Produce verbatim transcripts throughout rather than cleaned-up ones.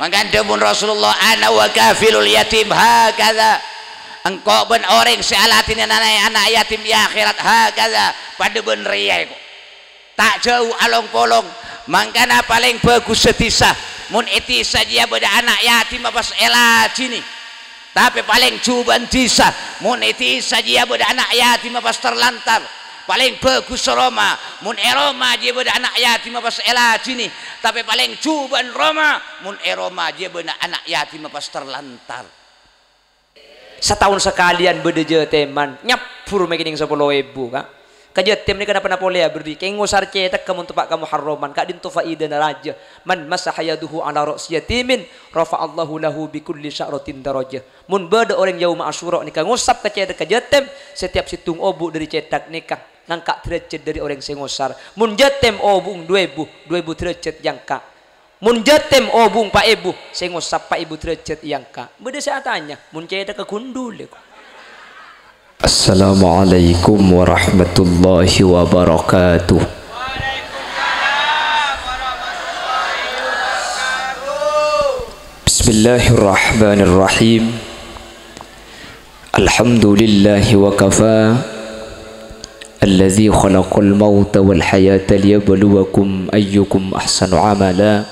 Mangkana dhâbuna Rasulullah, "Ana wa kafilul yatim hakadha." Engko' bân orèng sè aladhinè ana', ana' yatim è akhèrat hakadha, padâ bân rèya èko. Ta' jâu along-polong, mangkana palèng bhâghussa dhisa. Mon è dhisa jiyâ bâdâ ana' yatimma pas èlajhini. Tapè palèng jhubâ'ân dhisa, mon è dhisa jiyâ bâdâ ana' yatimma pas terlantar. Palèng bhâghussa roma, mon è roma jiyâ bâdâ ana' yatimma pas èlajhini. Tapè palèng jhubâ'ân roma, mon è roma jiyâ bâdâ ana' yatimma pas terlantar. Sataon sakalèyan bâdâ jâtèman, nyabbhur mè' kènèng sapolo èbu, Ka'. Ka jâtèm nèka napa-napa ollè abherri', kèng ngosar cèthagghâ mon teppa' ka Muharraman, ka'dinto faèdana rajâ. "Man masaha yaduhu ala ra'si yatimin, rafa'allahu lahu bi kulli sya'ratin darajah." Mon bâdâ orèng Yauma Asyura nèka ngosap ka cèthagghâ jâtèm, setiap sèttong obu' dâri cèthak nèka ngangka' dârâjhât dâri orèng sè ngosar. Mon jâtèm obu' du èbu, du èbu dârâjhât èangka'. Mon jâtèm obu' pa' èbu, sè ngosap pa' èbu dârâjhât èangka'. Bâdâ sè atanya, "Mon cèthagghâ ghundhul, ko?" Assalamualaikum warahmatullahi wabarakatuh. Bismillahirrahmanirrahim. Alhamdulillahi wa kafa. Alladzi khalaqal mauta wal hayata liyabluwakum ayyukum ahsanu amala.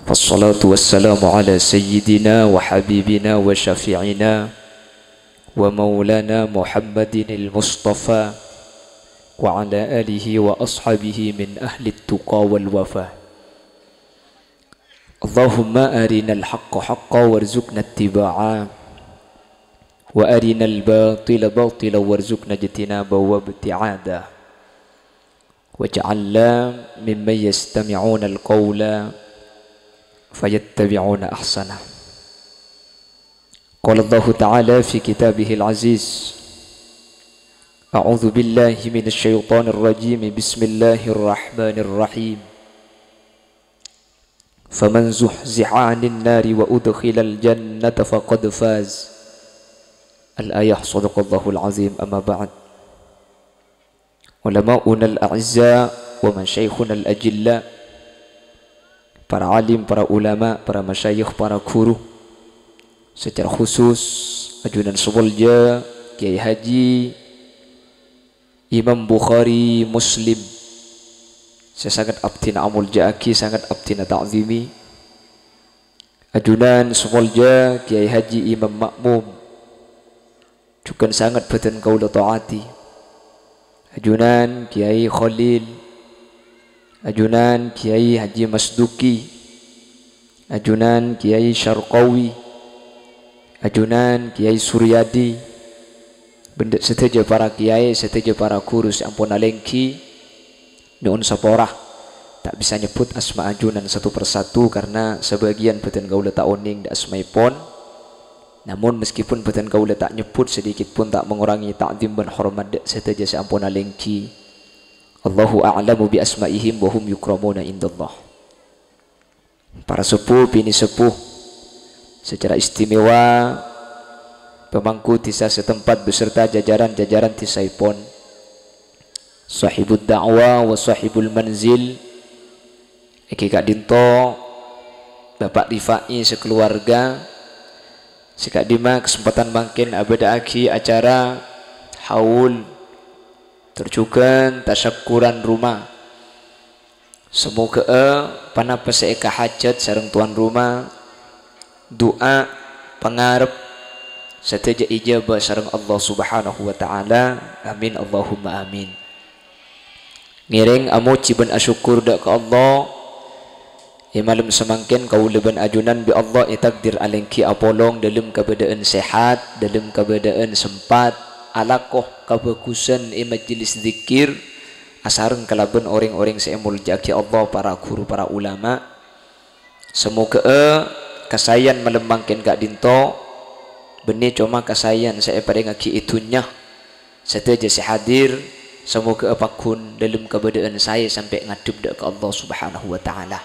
Wassalatu wassalamu ala sayyidina wa habibina wa syafi'ina wa maulana Muhammadinil Mustafa wa ala alihi wa ashabihi min ahlit tuqa wal wafa. Allahumma arinal haqqa haqqa warzuqna ittiba'a, wa arinal batila batila warzuqna ijtinaba wa ibti'ada. Waj'alna mimman yastami'unal qawla fayattabi'una ahsana. Qala Allahu ta'ala fi kitabihil aziz, a'udzu billahi minasy syaithanir rajim. Bismillahirrahmanirrahim. Faman zuhziha 'anin nari wa udkhilal jannata faqad faz. Al-ayah, sadaqallahul azim, amma ba'd. Ulama'unal a'izza wa masyayikhunal ajilla, para alim, para ulama, para masyayikh, para guru, secara khusus ajunan sè molja Kiai Haji Imam Bukhari Muslim, sè sanget abdhina amolja'aghi, sanget abdhina ta'zimi. Ajunan sè molja Kiai Haji Imam Ma'mum, jhughân sanget bhâdhân kaulâ ta'ati. Ajunan Kiai Khalil, ajunan Kiai Haji Masduki, ajunan Kiai Syarqawi, ajunan Kiai Suryadi, bân sadhâjâ para kiai, sadhâjâ para guru sè ampon alèngghi, nyo'on sapora. Ta' bisa nyebbhut asma ajunan satu persatu karna sabâgiyân bhâdhân kaulâ ta' onèng dâ' asmaèpon. Namon, meskipun bhâdhân kaulâ ta' nyebbhut, sedikit pun ta' mengurangi ta'zim bân hormat dâ' sadhâjâ sè ampon alèngghi. Allahu a'lamu bi asma'ihim wa hum yukramuna indallah. Para seppo, binè seppo, secara istimewa pemangku dhisa setempat beserta jajaran-jajaran dhisaèpon, sahibud da'wa wa sahibul manzil, èngghi ka'dinto Bapak Rifai sakaluwarga, sè ka'dimma kasempadhân mangkèn abâdâ'aghi acara haul, tor jhughân tasyakkuran roma. Samoghâ'â ponapa sè èkahajhât sareng towan roma, du'a, pangarep, sadhâjâ èjâbâ sareng Allah Subhanahu wa Ta'ala. Amin, Allahumma amin. Ngèrèng amojhi bân asokkor dâ' ka Allah, è malem samangkèn kaulâ bân ajunan bi' Allah ètakdir alèngghi apolong dâlem kabâdâ'ân sehat, dâlem kabâdâ'ân sempat, alako kabhâghusân è majlis dzikir, asareng kalabân orèng-orèng sè èmoljâ'aghi Allah, para ghuru, para ulama. Samoghâ'â kasaèyan malem mangkèn ka'dinto bânnè coma kasaèyan sè èparèngaghi è dhunnya. Sadhâjâ sè hadir, samoghâ'â pagghun dâlem kabâdâ'ân saè sampè' ngadhep dâ' ka Allah Subhanahu wa Ta'ala.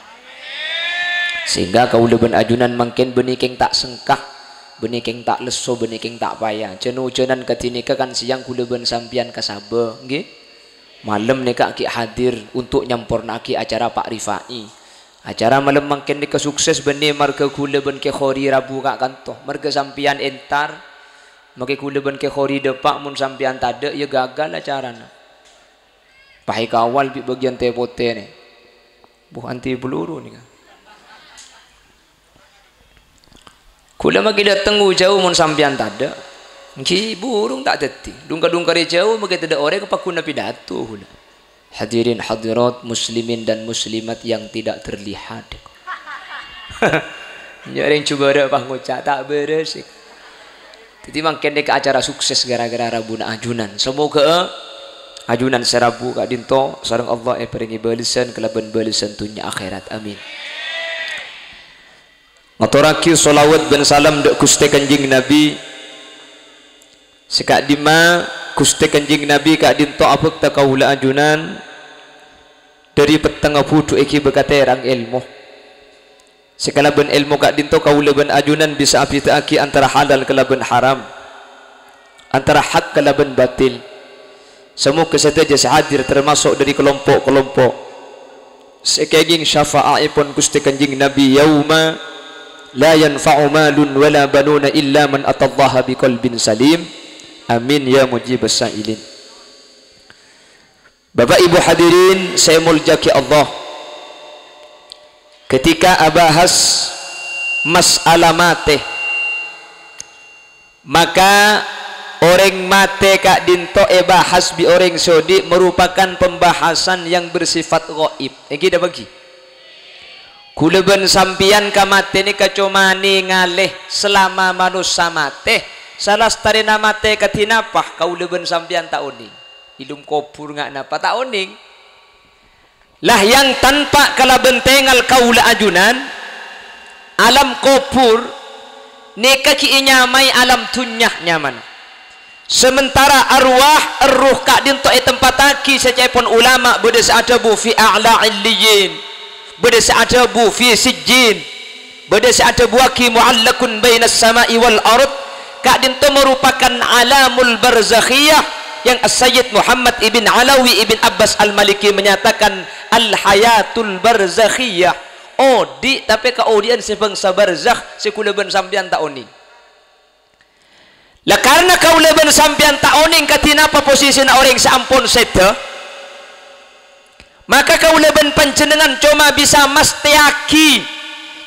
Sehingga kaulâ bân ajunan mangkèn bânnè kèng ta' sengka, bânnè kèng ta' lesso, bânnè kèng ta' paya. Jân-ojânan kadhi nèka kan sèyang kaulâ bân sampèyan ka Sabâ, ngghi? Malem nèka ghi' hadir untuk nyamporna'aghi acara Pak Rifai. Acara malem mangkèn nèka sukses bânnè marghâ ghulâ bân Kè Khori rabu ka kanto. Marghâ sampèyan entar, makè ghulâ bân Kè Khori dâpa', mon sampèyan tadâ', ya gagal acarana. Pas èkawal bi' bâgiyân tè-potè nè. Buh, anti peluru nèka. Ghulâ makè dâteng jhâu mon sampèyan tadâ'. Ènggi burung ta' dhâddhi. Dhung-kadhung karè jhâu makè tadâ' orèng pagghun pidato ghulâ. Hadirin hadirat muslimin dan muslimat yang tidak terlihat. Nya orèng jhubârâ' pas ngoca' ta' bârâs. Dhâddhi mangkèn nèka acara sukses gara-gara rabuna ajunan. Semoga ajunan sè rabu ka'dinto sareng Allah èparèngè bâlessan kalabân bâlessan dhunnya akhèrat. Amin. Ngatorraghi sholawat bân salam dâ' Ghustè Kanjeng Nabi. Sè ka'dimma Ghustè Kanjeng Nabi ka'dinto abhâkta kaulâ ajunan dhâri pettengnga budhu èghibâ ka tèrang èlmo. Sè kalabân èlmo ka'dinto kaulâ bân ajunan bisa abhidhâ'aghi antara halal kalabân haram, antara hak kalabân batil. Samoga sadhâjâ sè hadir tamaso' dhâri kalompo'-kalompo' sè kèngèng syafa'aèpon Ghustè Kanjeng Nabi, "Yauma la yanfa'u malun wala banuna illa man atallaha biqalbin salim." Amin ya mujibas sa'ilin. Bapak Ibu hadirin sè èmoljâ'aghi Allah, ketika abahas masalah matè, maka orèng matè ka'dinto èbahas bi' orèng sè odi' merupakan pembahasan yang bersifat ghaib. Ènggi dâ' bâgi. Ghulâ bân sampèyan ka matè nèka coma nèngalè salama manossa matè. Salastarèna matè kadhi napa, kaulâ bân sampèyan ta' onèng. È dâlem kobhur nga' napa ta' onèng. Lah yang tanpa kalabân tèngal kaulâ ajunan, alam kobhur nèka ghi' ènyamaè alam dhunnya nyamana. Sementara arwah, erruh ka'dinto ètempattaghi sè ca'èpon ulama bâdâ sè adhâbu fi a'la illiyyin, bâdâ sè adhâbu fi sijjin, bâdâ sè adhâbuwaghi mu'allaqun bainas sama'i wal ard, ka'dinto merupakan alamul barzakhiyah yang As-Sayyid Muhammad ibn Alawi ibn Abbas Al-Maliki menyatakan al-hayatul barzakhiyah, odi' tapè kaodi'ân sè bângsa barzakh sè ghulâ bân sampèyan ta' onèng. Lah, karna kaulâ bân sampèyan ta' onèng kadhi napa posisina orèng sè ampon sèdhâ, maka kaulâ bân panjhennengngan coma bisa mastèyaghi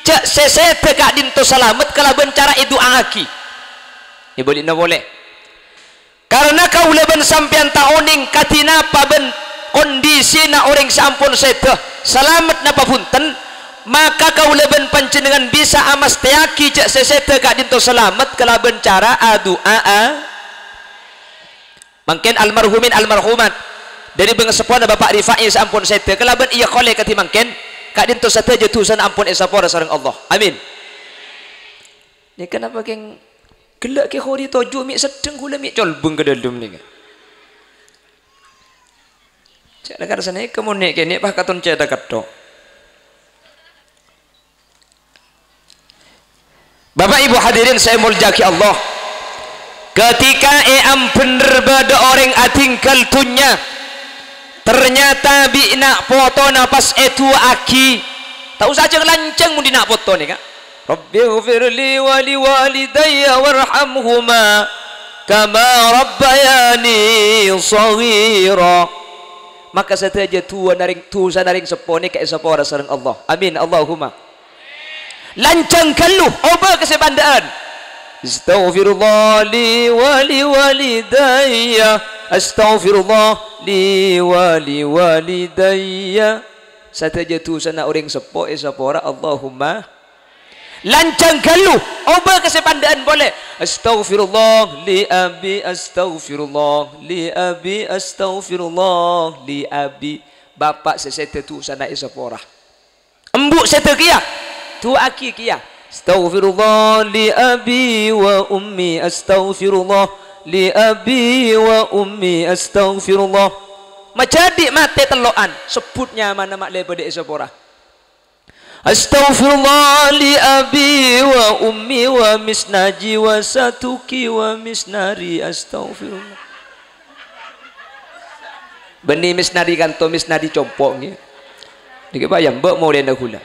jhâ' sè sèdhâ ka'dinto salamet kalabân cara èdu'aaghi. Èbâli'na polè. Karna kaulâ bân sampèyan ta' onèng kadhi napa bân kondisina orèng sè ampon sèdhâ, salamet napa bhunten, maka kaulâ bân panjhennengngan bisa amastèyaghi jhâ' sè sèdhâ ka'dinto salamet kalabân cara adu'aa. Mangkèn almarhumin almarhumat dhâri bângaseppona Bapa' Rifai sè ampon sèdhâ kalabân èyakolè kadhi mangkèn, ka'dinto sadhâjâ dhusana ampon èsapora sareng Allah. Amin. Nèka napa kèng ghellâ' Kè Khori toju' mè' seddheng ghulâ mè' colbung ka dâlem nèka. Jhâ' lakar sanèka mon nè' kènè' pas katon cèthagghâ tho. Bapak Ibu hadirin sè èmoljâ'aghi Allah, ketika è ambhender bâdâ orèng adhingghâl dhunnya, ternyata bi' na' potona pas èdu'aaghi, ta' osa jhâng-lanjhâng mon dhi' na' poto nèka. Rabbighfirli wa liwalidayya warhamhuma kama rabbayani shaghira. Maka sadhâjâ du'ana rèng, dhusana rèng seppo nèka èsapora sareng Allah. Amin, Allahumma. Lanjhâng ghâllu, obâ ka sè pandâ'ân. Astaghfirullah li wa li walidayya. Astaghfirullah li wa li walidayya. Sadhâjâ dhusana orèng seppo èsapora, Allahumma. Lanjhâng ghâllu, obâ ka sè pandâ'ân polè. Astaghfirullah li abi, astaghfirullah li abi, astaghfirullah li abi. Bapa' sè sèdhâ dhusana èsapora. Embu' sèdhâ kèya, du'aaghi kèya. Astaghfirullah li abi wa ummi, astaghfirullah li abi wa ummi, astaghfirullah. Majhâdhi' matè tello'an, sebbhut nyamana ma' lè bâdâ èsapora. Astaghfirullah li abi wa ummi wa misnaji wa satuki wa misnari, astaghfirullah. Bânnè misnari kanto misnari compo' ngghi. Nèkè payah mbâ' molèna ghulâ.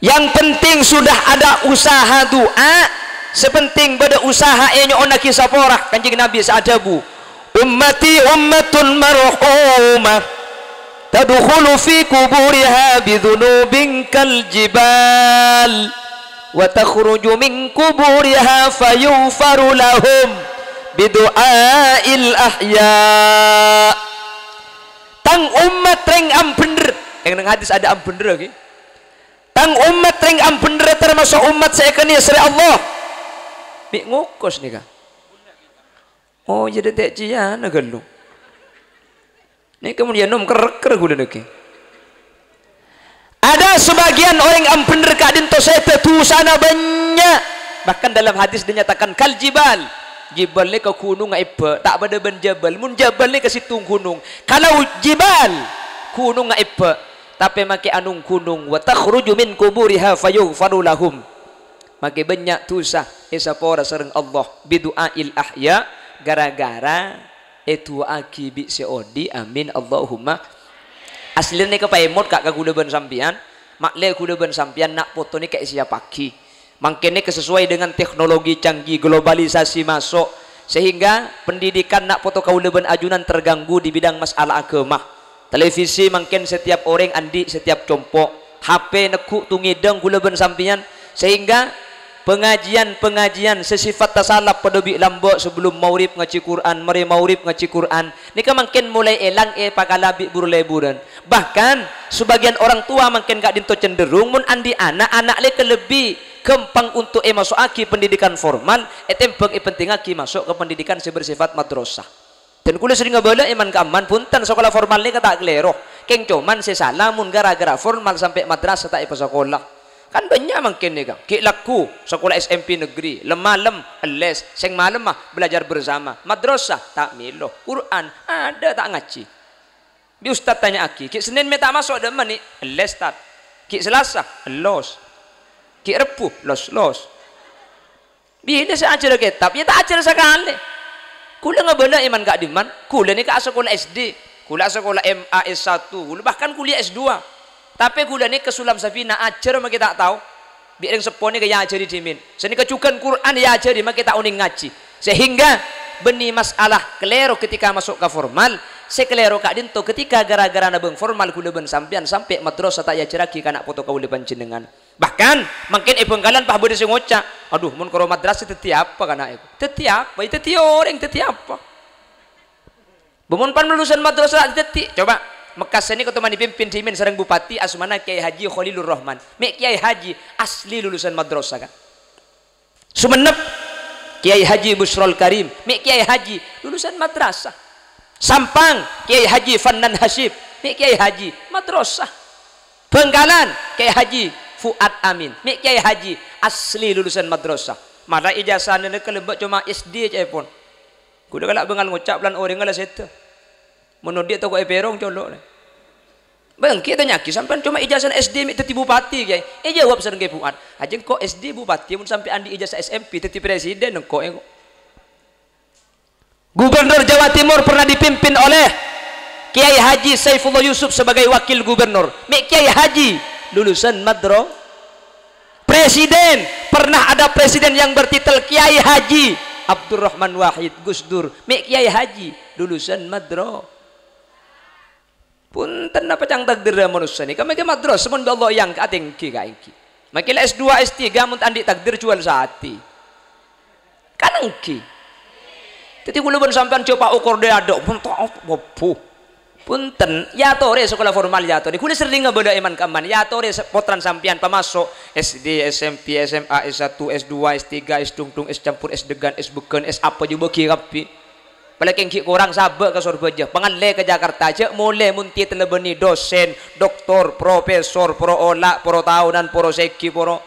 Yang penting sudah ada usaha du'a, sè penting bâdâ usaha ènyo'onnaghi sapora. Kanjeng Nabi sè adhâbu, "Ummati ummatun marhumah, tadkhulu fi quburiha bidzunubin kal jibal, wa takhruju min quburiha fayughfaru lahum bidu'ail ahya." Tang ommat rèng ambhender. Yang neng hadis ada ambhender lagi. Tang ommat rèng ambhender tamaso' ommat sè èkanèserrè Allah. Mè' ngokos nèka. Oh, jadi tè' ciyana ghâllu. Nèka mon yâ nom kerker ghulâ nèka. Ada sebagian orèng ambhender ka'dinto sè dusana bânnya'. Bahkan dalam hadis dinyatakan kal jibal. Jibal nèka ghunongnga ebbâ', ta' padâ bân jabal. Mon jabal nèka sèttong ghunong. Kalau jibal, ghunongnga ebbâ'. Tapè makè anong ghunong, "Wa takhruju min quburiha fayughfaru lahum." Makè bânnya' dusa èsapora sareng Allah, bidu'ail ahya, gara-gara èdu'aaghi bi' sè odi', amin, Allahumma. Aslina nèka paèmot ka, ka ghulâ bân sampèyan, ma'lè ghulâ bân sampèyan na' poto nèka èsiyappaghi. Mangkèn nèka sesuai dengan teknologi canggih, globalisasi maso', sehingga pendidikan na' poto kaulâ bân ajunan terganggu di bidang masalah agama. Televisi mangkèn setiap orèng andi' setiap compo', H P neggu' tongèdhâng ghulâ bân sampèyan, sehingga pengajian-pengajian sè sifat tasalap padâ bi' lambâ' sebelum maghrib ngajhi Qur'an, marè maghrib ngajhi Qur'an, nèka mangkèn molaè èlang èpakala bi' bur-lèburân. Bahkan, sebagian orang tua mangkèn ka'dinto cenderung mon andi' ana', ana' lè kalebbi ghâmpang untuk èmaso'aghi pendidikan formal, ètèmbhâng èpentingngaghi maso' ka pendidikan sè bersifat madrasah. Dan kulâ serrèng abâlâ è man-ka'emman, bhunten, sakola formal nèka ta' kalèro. Kèng coman sè sala mon gara-gara formal sampè' madrasah ta' èpasakola. Kan bânnya' mangkèn nèka, ghi' lagghu sakola S M P negeri, lem-malem les, sèng malemma belajar bersama, madrasah ta' mèlo, Qur'an ada ta' ngajhi. Bi' ustad tanya'aghi, "Ghi' Sennèn mè' ta' maso' dâ' emma, Ni'?" "Les, Tad." "Ghi' Salasa?" "Los." "Ghi' Rebbhu?" "Los-los." Bilâ sè ajhâr kètab, yâ ta' ajhâr sakalè. Kulâ ngabâlâ è man-ka'dimman, kulâ nèka asakola S D, kulâ asakola M A S satu, kulâ bahkan kuliah S dua. Tapè kulâ nèka Sulam Sabina ajhâr makè ta' tao. Bi' rèng seppo nèka èajhâri dhimèn. Sanèka jhughân Qur'an èajhâri makè ta' onèng ngajhi. Sehingga bânnè masalah kalèro ketika maso' ka formal, sè kalèro ka'dinto ketika gara-gara nabâng formal kulâ bân sampèyan sampè' madrasah ta' èajhârraghi ka na' poto kaulâ panjhennengngan. Bahkan, mangkèn è Bhângkalan pas bâdâ sè ngoca', "Adhu, mon karo madrasah dhâddhi apa kana' èko? Dhâddhi apa? Yâ dhâddhi orèng, dhâddhi apa?" Bâ mon pan lulusan madrasah ta' dhâddhi. Coba, Mekkas sè nèko toman èpimpin dhimèn sareng Bupati asmana Kyai Haji Khalilur Rahman. Mè' Kyai Haji asli lulusan madrasah, kan? Songennep, Kyai Haji Busrol Karim. Mè' Kyai Haji lulusan madrasah. Sampang, Kyai Haji Fannan Hasyim. Mè' Kyai Haji madrasah. Bhângkalan, Kyai Haji Fuad Amin. Mè' Kyai Haji asli lulusan madrasah. Mala ijazahna nèka lambâ' coma S D ca'èpon. Kulâ kala' bângal ngoca' polana orèngnga la sèdhâ. Mon odi' tako' èpèrong colo', lè. Bâ' ènggi tanya'aghi, "Sampèyan coma ijazah S D mè' dhâddhi bupati, Kyai?" Èjâwâb sareng Kyai Fuad, "Hajâ engko' S D bupati, mon sampèyan andi' ijazah S M P dhâddhi presiden engko', engko'." Gubernur Jawa Timur pernah dipimpin oleh Kiai Haji Saifullah Yusuf sebagai wakil gubernur. Mè' Kiai Haji lulusan madro-, Presiden, pernah ada presiden yang bertitel Kiai Haji Abdurrahman Wahid, Gus Dur. Mè' Kiai Haji lulusan madro-, Punten, napa ca'na takdirra manossa nèka? Mèkè madrasah mon bi' Allah èangka' tèngghi kaèngghi. Mèkè la S dua, S tiga mon ta' andi' takdir juwal satè. Kan èngghi. Dhâddhi kaulâ bân sampèyan jhâ' paokor dâ' adâ', pon ta' apa, bu. Punten, èyatorè sakola formal èyatorè. Kaulâ serrèng ngabâlâ è man-ka'emman, èyatorè sa-, pottrana sampèyan pamaso' S D, S M P, S M A, S satu, S dua, S tiga, S dungdung, S campur, S deggan, S bâgân, S apa jhâ' bâgi kabbhi. Palèng ghi' korang sabâ' ka Sorbhâjâ, pangallè ka Jakarta, jhâ' molè mon titella bânnè dosen, doktor, profesor, poro ola', poro taonan, poro sèghi, poro.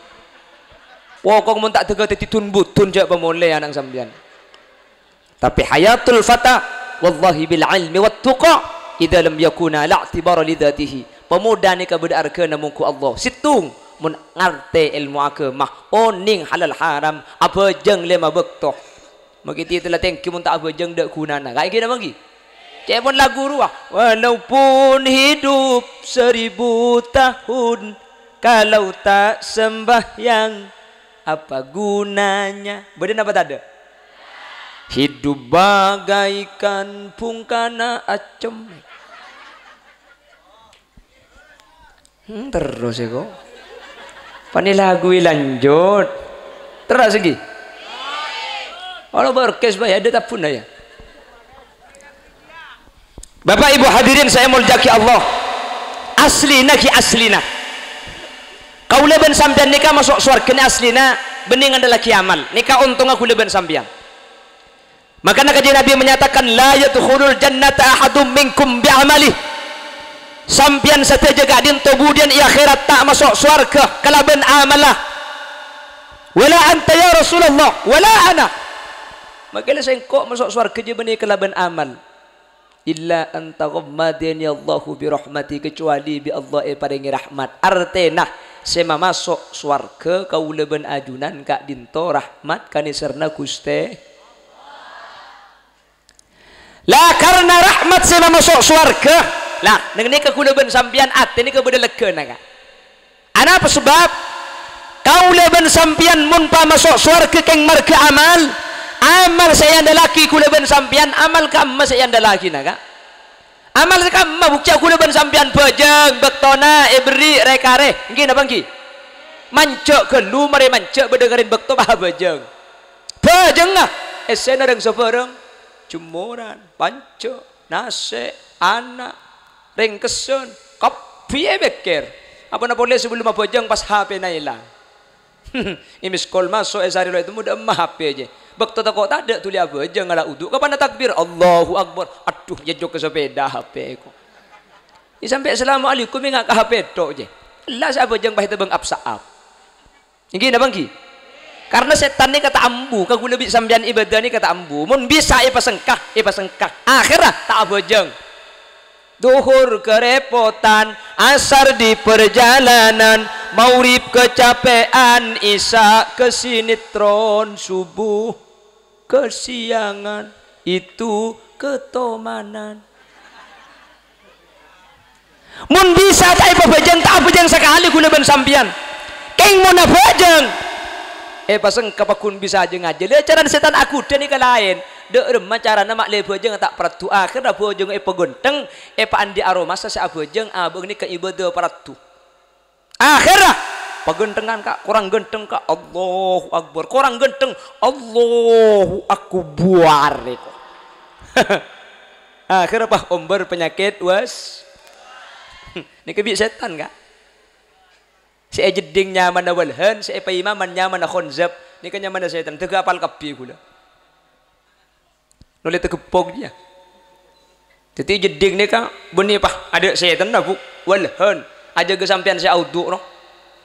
Pokok mon ta' dâgghâ dhâddhi dun-budun jhâ' pamolè ana' sampèyan. Tapè hayatul fata wallahi bil ilmi wat tuqa, idza lam yakuna la i'tibara li dzatihi. Pamodâ nèka bâdâ arghâna mongghu Allah. Sèttong, mon ngartè èlmo aghâma, onèng halal haram, abhâjâng lèma bâkto. Mangkèn titella tèngghi mon ta' abhâjâng dâ' ghunana. Kaèngghi napa èngghi? Ca'èpon lagu rowa, "Walaupun hidup seribu tahun, Kalau tak sembahyang, apa gunanya? Bâdâ napa tadâ'? Hidup bagaikan bungkana acem. Hmm, terros, ya, kok. Pani lagu lanjut. Terros, ghi? Kalau berkes, Pak, ya, ada tabun, ya. Bapak Ibu hadirin saya mulja'aghi Allah. Aslina ghi aslina. Kaulâ bân sampèyan nèka maso' sowarghâna aslina bânnè ngandellaghi amal. Nèka ontongnga kaulâ bân sampèyan. Makana Kanjeng Nabi menyatakan, "La yadkhulul jannata ahadum minkum bi amalih." Sampèyan sadhâjâ ka'dinto budiyân è akhèrat ta' maso' sowarghâ kalabân amalla. "Wala anta ya Rasulullah, wala ana." Makana sèngko' maso' sowarghâ jâ bânnè kalabân amal. "Illa an taghammadani Allahu bi rahmati," kecuali bi' Allah èparèngè rahmat. Artèna, sè mamaso' sowarghâ kaulâ bân ajunan ka'dinto rahmat kanèserrana Ghustè. La karna rahmat sè mamaso' sowarghâ. La, neng nèka kaulâ bân sampèyan atè nèka bâdâ leggâna, Ka'. Anapa sabâb? Kaulâ bân sampèyan mon pamaso' sowarghâ kèng marghâ amal, amal sè èandellaghi kaulâ bân sampèyan, amal ka'imma sè èandellaghi, na, Ka'? Amal sè ka'imma, buktiya kaulâ bân sampèyan bhâjâng, bâktona èberri' rè-karè. Ènggi napa ènggi? Manjâ' ghâllu, marè manjâ' bâdâ karèn bâkto pabhâjâng. Bhâjângnga, èssèna rèng-sabhârâng, jemmoran, panjâ', nasè', ana', rèng-kessân, kabbhi èpèkkèr. Apana polè sabellunna abhâjâng pas H P-na èlang. È-miskol maso' è sarè lo' ètemmo dâ' emma H P jè. Bâkto tako' tadâ' dhuli abhâjâng ngala' udu', kapanna takbir, Allahu Akbar. Adhu, èjhok ka sapèda H P ko. È sampè' assalamualaikum ènga' ka H P tho' jè. Ella sè abhâjâng pas ètèbâng ap-sa'ap. Ènggi napa ènggi? Karna sètan nèka ta' ambu, ka kaulâ bi' sampèyan ibâdâ nèka ta' ambu. Mon bisa èpasengka, èpasengka. Akhèrra ta' abhâjâng. Dhuhur kerepotan, asar di perjalanan, maghrib kecapean, isya kesinetron, subuh kesiangan, itu ketomanan. Mon bisa ta' èpabhâjâng, ta' abhâjâng sakalè kaulâ bân sampèyan. Kèng mon abhâjâng, èpasengka pagghun bisa ajâ-ngajâ. Lè, carana sètan aghudhâ nèka laèn. Dâ' remma carana ma' lè bhâjângnga ta' paraddhu, akhèrra bhâjângnga èpaghânteng, èpaandi' aromasa sè abhâjâng, abâ' nèka ibâdâ paraddhu. Akhèrra, paghânthengan, Ka', korang ghântheng, Ka', Allahu Akbar. Korang ghântheng, Allahu Akbar, èko. Akhèrra pas ombâr panyakèt was-, nèka bi' sètan, Ka'. Sè èjeddhing nyamana Walhan, sè èpaimaman nyamana Khonzab. Nèka nyamana sètan, dâgghâ' apal kabbhi kaulâ. Nolè tageppok jiyâ. Dhâddhi jeddhing nèka bânnè, pas, adâ' sètanna, Bu. Walhan. Ajâgâ sampèyan sè aodhu', no.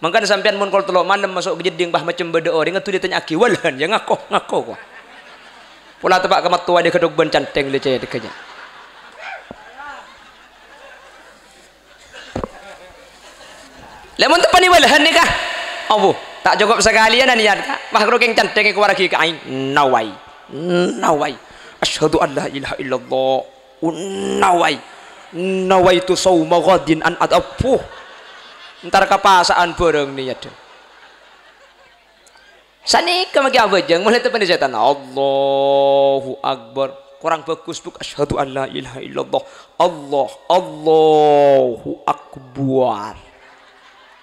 Mangkana sampèyan mon kol tello' malem maso' ka jeddhing, pas, macem bâdâ orèng, ngadu ètanya'aghi, "Walhan, yâ, ngako, ngako, ko." Pola teppa' ka mattowa dâ' ghâdhok bân canthèng lè cè' dâ' ghâjâ. Lè mon teppa'na walhan nèka, abu, ta' cokop sakalèyan aniyat, Ka'. Wah, karo kèng canthèng èkowarraghi ka aèng. Nawai. Nawai. Asyhadu an la ilaha illallah. Nawai. Nawaitu shauma ghadin an at-, abu. Entar ka pasa'an bhârâng niyadhâ. Sanèka maghi abhâjâng, molaè teppa'na sètan. Allahu Akbar. Korang bhâghus, Bu'. Asyhadu an la ilaha illallah. Allah, Allahu Akbar.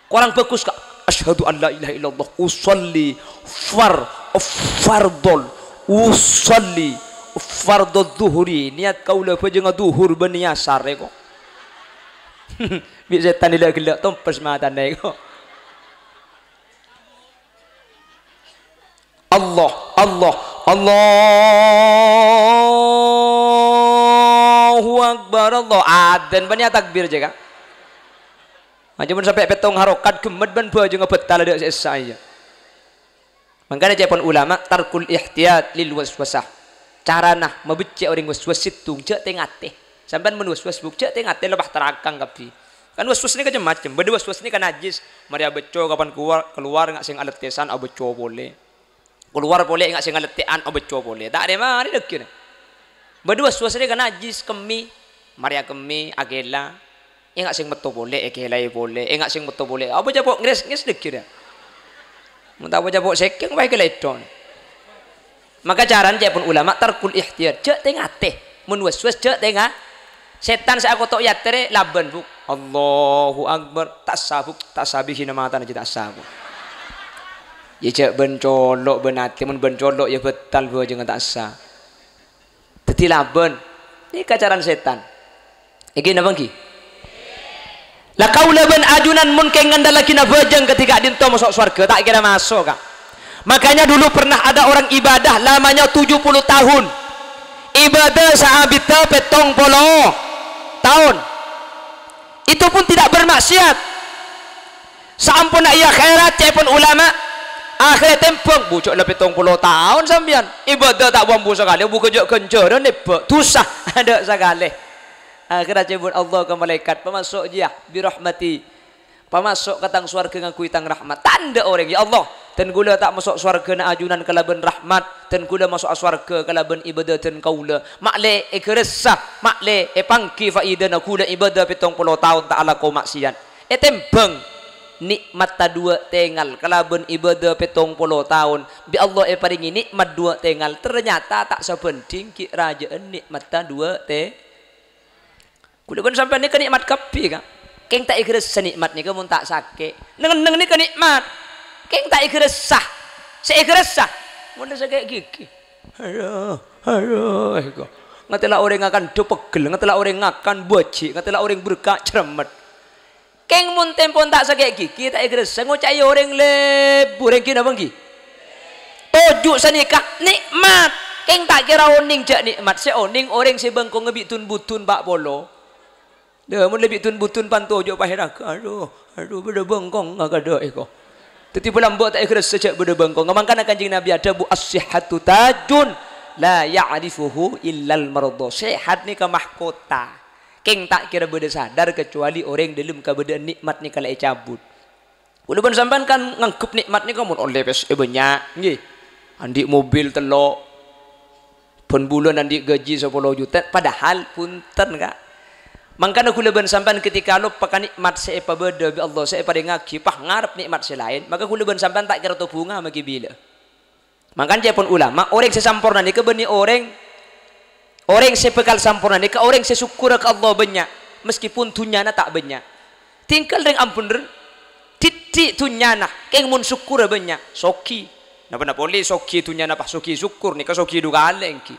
Korang bhâghus, Ka'. Asyhadu an la ilaha illallah. Usolli far-, fardhol. Usolli fardhol dhuhri. Niyat kaulâ bhâjângnga dhuhur bânnè asar, èko. Bi' sètan ghellâ'-ghellâ' tompes matana, èko. Allah, Allah, Allahu Akbar, Allah. Adzan, bânnè atakbir jâ, Ka'. Ajâ mon sampè' pèttong harokat ghemmet bân bhâjângnga bhâtal adâ' sè essa iyâ. Mangkana ca'èpon ulama, tarkul ihtiyat lil waswasah. Carana mabeccè' orèng waswas sèttong, jhâ' tè-ngatè. Sampèyan mon waswas, Bu', jhâ' tè-ngatè, lèbâ tarakang kabbhi. Kan waswas nèka cem-macem. Bâdâ waswas nèka najis. Marè abâcco kapan kalowar, kalowar ènga' sè ngalettèsan abâcco polè. Kalowar polè ènga' sè ngalettè'an abâcco polè. Ta' rè-marè dhâgghina. Bâdâ waswas nèka najis, kemmè. Marè akemmè, akèla. Enga' sè metto polè, èkèlaè polè. Enga' sè metto polè. Apa capo' ngres-, ngres dhegghi' ya. Mon ta' apa capo' sèkèng, wae kèlèdhon. Maka carana ca'èpon ulama tarkul ikhtiyar. Jhâ' tè-ngatè. Mon was-was jhâ' tè-nga-, sètan sè akoto' yatèrè labân, Bu'. Allahu Akbar. Ta' essa, Bu'. Ta' essa bihina matana jhâ' ta' essa, Bu'. Ya jhâ' bân colo', bân atè. Mon bân colo' ya bhâtal bhâjângnga ta' essa. Dhâddhi labân. Nèka carana sètan. Èngghi napa èngghi? La kaulâ bân ajunan mon kèng ngandhâllaghi nabâjâng kadhi ka'dinto maso' sowarghâ, ta' kèra maso', Ka'. Makanya dulu pernah ada orang ibadah lamanya tujuh puluh tahun. Ibadah saabiddhâ pèttong polo taon. Itu pun tidak bermaksiat. Saamponna è akhèrat, ca'èpon ulama, akhèrra ètèmbhâng, "Bu, jhâ' la pèttong polo taon sampèyan, ibadah ta' bu-ambu sakalè, bu ghânjhâ'-ghânjhârân èbâ', dhusa adâ' sakalè." Akhèrra ca'èpon Allah ka malaèkat, "Pamaso' jiyâ, bi rahmati. Pamaso' ka Tang sowarghâ ngangghuy Tang rahmat." Tandhâ orèng, "Ya Allah, dân kaulâ ta' maso' sowarghâna ajunan kalabân rahmat, dân kaulâ maso'a sowarghâ kalabân ibadah dân kaulâ. Ma'lè èghâressa, ma'lè èpangghi faidana kaulâ ibadah pèttong polo taon ta' alako ma'siyat." Ètèmbhâng nè'matta duwâ' tèngal kalabân ibadah pèttong polo taon, bi' Allah èparèngè nè'mat duwâ' tèngal, ternyata ta' sabhânding ghi' rajâ'ân nè'matta duwâ' tè-, kaulâ bân sampèyan nèka nè'mat kabbhi, Ka'. Kèng ta' èghâressa nè'mat nèka mon ta' sakè'. Neng-enneng nèka nè'mat. Kèng ta' èghâressa. Sè èghâressa, mon la sakè' ghighi. Aduh, aduh, eko. Ngatèla orèng ngakan dhu pegghel, ngatèla orèng ngakan bâji', ngatèla orèng berka' cermet. Kèng mon tempon ta' sakè' ghighi, ta' èghâressa, ngoca' è orèng lebur, èngghi napa èngghi? Toju' sanèka nè'mat. Kèng ta' kèra onèng jhâ' nè'mat, sè onèng orèng sè bengkongnga bi' dun-budun pa' polo. Dâ, mon lebbi dun-budun pan toju' paheragghâ, "Aduh, aduh, bâdâ bengkongnga kadâ' eko." Dhâddhi bâlâmbâ' ta' èghâressa jhâ' bâdâ bengkongnga. Mangkana Kanjeng Nabi adhâbu, "As-sihhatu tajun la ya'rifuhu illal mardha." Sehat nèka mahkota. Kèng ta' kèra bâdâ sadar kecuali orèng dâlem kabâdâ'ân nè'mat nèka la ècabut. Kaulâ bân sampèyan kan nganggep nè'mat nèka mon ollè pèssè bânnya', èngghi. Andi' mobil tello', bân bulân andi' gaji sapolo juta, padahal bhunten, Ka'. Mangkana kaulâ bân sampèyan ketika loppa ka nè'mat sè èpabâdâ bi' Allah sè èparèngaghi, pas ngarep nè'mat sè laèn, maka kaulâ bân sampèyan ta' kèra tobhunga maghi bilâ. Mangkana ca'èpon ulama, orèng sè samporna nèka bânnè orèng, orèng sè bhâkal samporna nèka orèng sè sokkorra ka Allah bânnya', meskipun dhunnyana ta' bânnya'. Tinggal rèng ambhender, dhiddhi' dhunnyana, kèng mon sokkorra bânnya', soghi. Napa-napa polè soghi dhunnyana pas soghi sokkor, nèka soghi dhu kalè èngghi.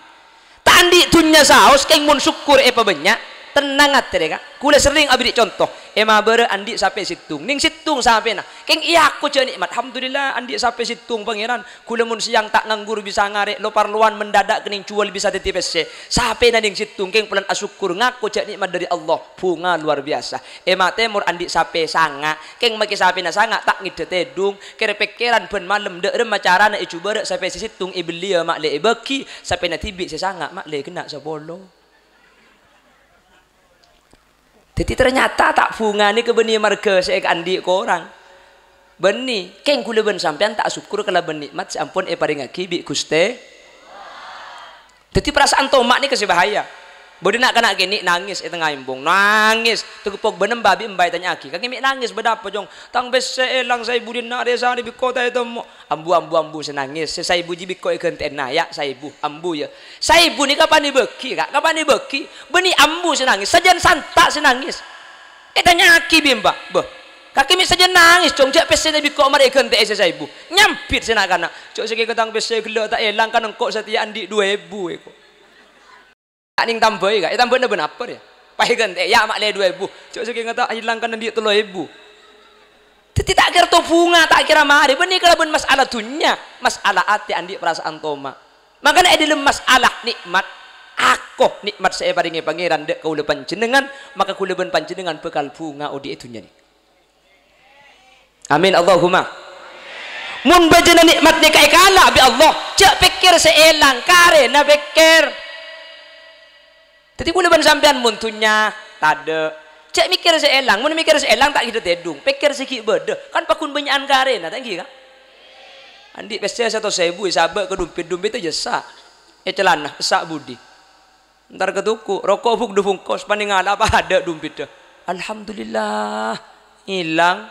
Ta' andi' dhunnya saos, kèng mon sokkor èpabânnya', tennang atè rè, Ka'. Kaulâ serrèng aberri' conto, è Mabârâ andi' sapè sèttong, nèng sèttong sapèna. Kèng èako jhâ' nè'mat, "Alhamdulillah, andi' sapè sèttong, Pangèran. Kaulâ mon sèyang ta' nganggur bisa ngarè', lo-parlowan mendadak kènèng jhuwâl bisa dhâddhi pèssè." Sapèna nèng sèttong, kèng polana asokkor, ngako jhâ' nè'mat dâri Allah, bhunga luar biasa. È Ma' Tèmor andi' sapè sanga', kèng makè sapèna sanga' ta' ngèdhâ tèdung, kèr-pèkkèran bân malem dâ' remma carana èjhubârâ' sapè sè sèttong èbelliyâ ma'lè èbâghi, sapèna dhibi' sè sanga' ma'lè ghenna' sapolo. Dhâddhi ternyata ta' bhunga nèka bânnè marghâ sè èkaandi' korang. Bânnè, kèng kaulâ bân sampèyan ta' asokkor kalabân nè'mat sè ampon èparèngaghi bi' Ghustè. Dhâddhi parasaan toma' nèka sè bahaya. Bâdâ na'-kana' kènè' nangès è tengnga embong, nangès, tagepok bân emba bi' emba ètanya'aghi, "Kakè mè' nangès bâdâ apa, Cong?" "Tang pèssè èlang saèbu dinna' rè-sarè bi' kota ètemmo." "Ambu, ambu, ambu sè nangès, sè saèbu jiyâ bi' engko' èghântè'ana, ya, saèbu, ambu, ya." Saèbu nèka kapan èbâghi, Ka'? Kapan èbâghi? Bânnè ambu sè nangès, sajân santa' sè nangès. Ètanya'aghi bi' emba, "Bâh, kakè mè' sajân nangès, Cong, jhâ' pèssèna bi' engko' marè èghântè'è sè saèbu." Nyambit sè na'-kana', "Jhâ' sakènga tang pèssè ghellâ' ta' èlang, kan engko' satèya andi' du èbu, eko." Ta' nèng tambâi, Ka'. Ètambâna bân apa, rèya? Pas èghântè'è, ya, ma'lè du èbu. Jhâ' sakènga ta' èlang, kan andi' tello èbu. Dhâddhi ta' kèra tobhunga, ta' kèra marè. Bânnè kalabân mas'ala dhunnya, mas'ala atè andi' parasaan toma'. Mangkana è dâlem mas'ala nè'mat, ako nè'mat sè èparèngè Pangèran dâ' kaulâ panjhennengngan, maka kaulâ bân panjhennengngan bhâkal bhunga odi' è dhunnya nèka. Amin, Allahumma. Mon bâjâna nè'mat nèka èkala' bi' Allah, jhâ' pèkkèr sè èlang, karèna pèkkèr. Dhâddhi kaulâ bân sampèyan mon dhunnya, tadâ'. Jhâ' mèkkèr sè èlang, mon mèkkèr sè èlang ta' ghidhâ tèdung, pèkkèr sè ghi' bâdâ, kan pagghun bânnya'an karèna, ta' ènggi, Ka'? Andi' pèssè satos èbu èsabâ' ka dompèt, dompètta jhâ' essa'. È calana, essa' budi. Entar ka toko, roko' buk du bungkos, panèngala apa adâ' dompètta. "Alhamdulillah, èlang."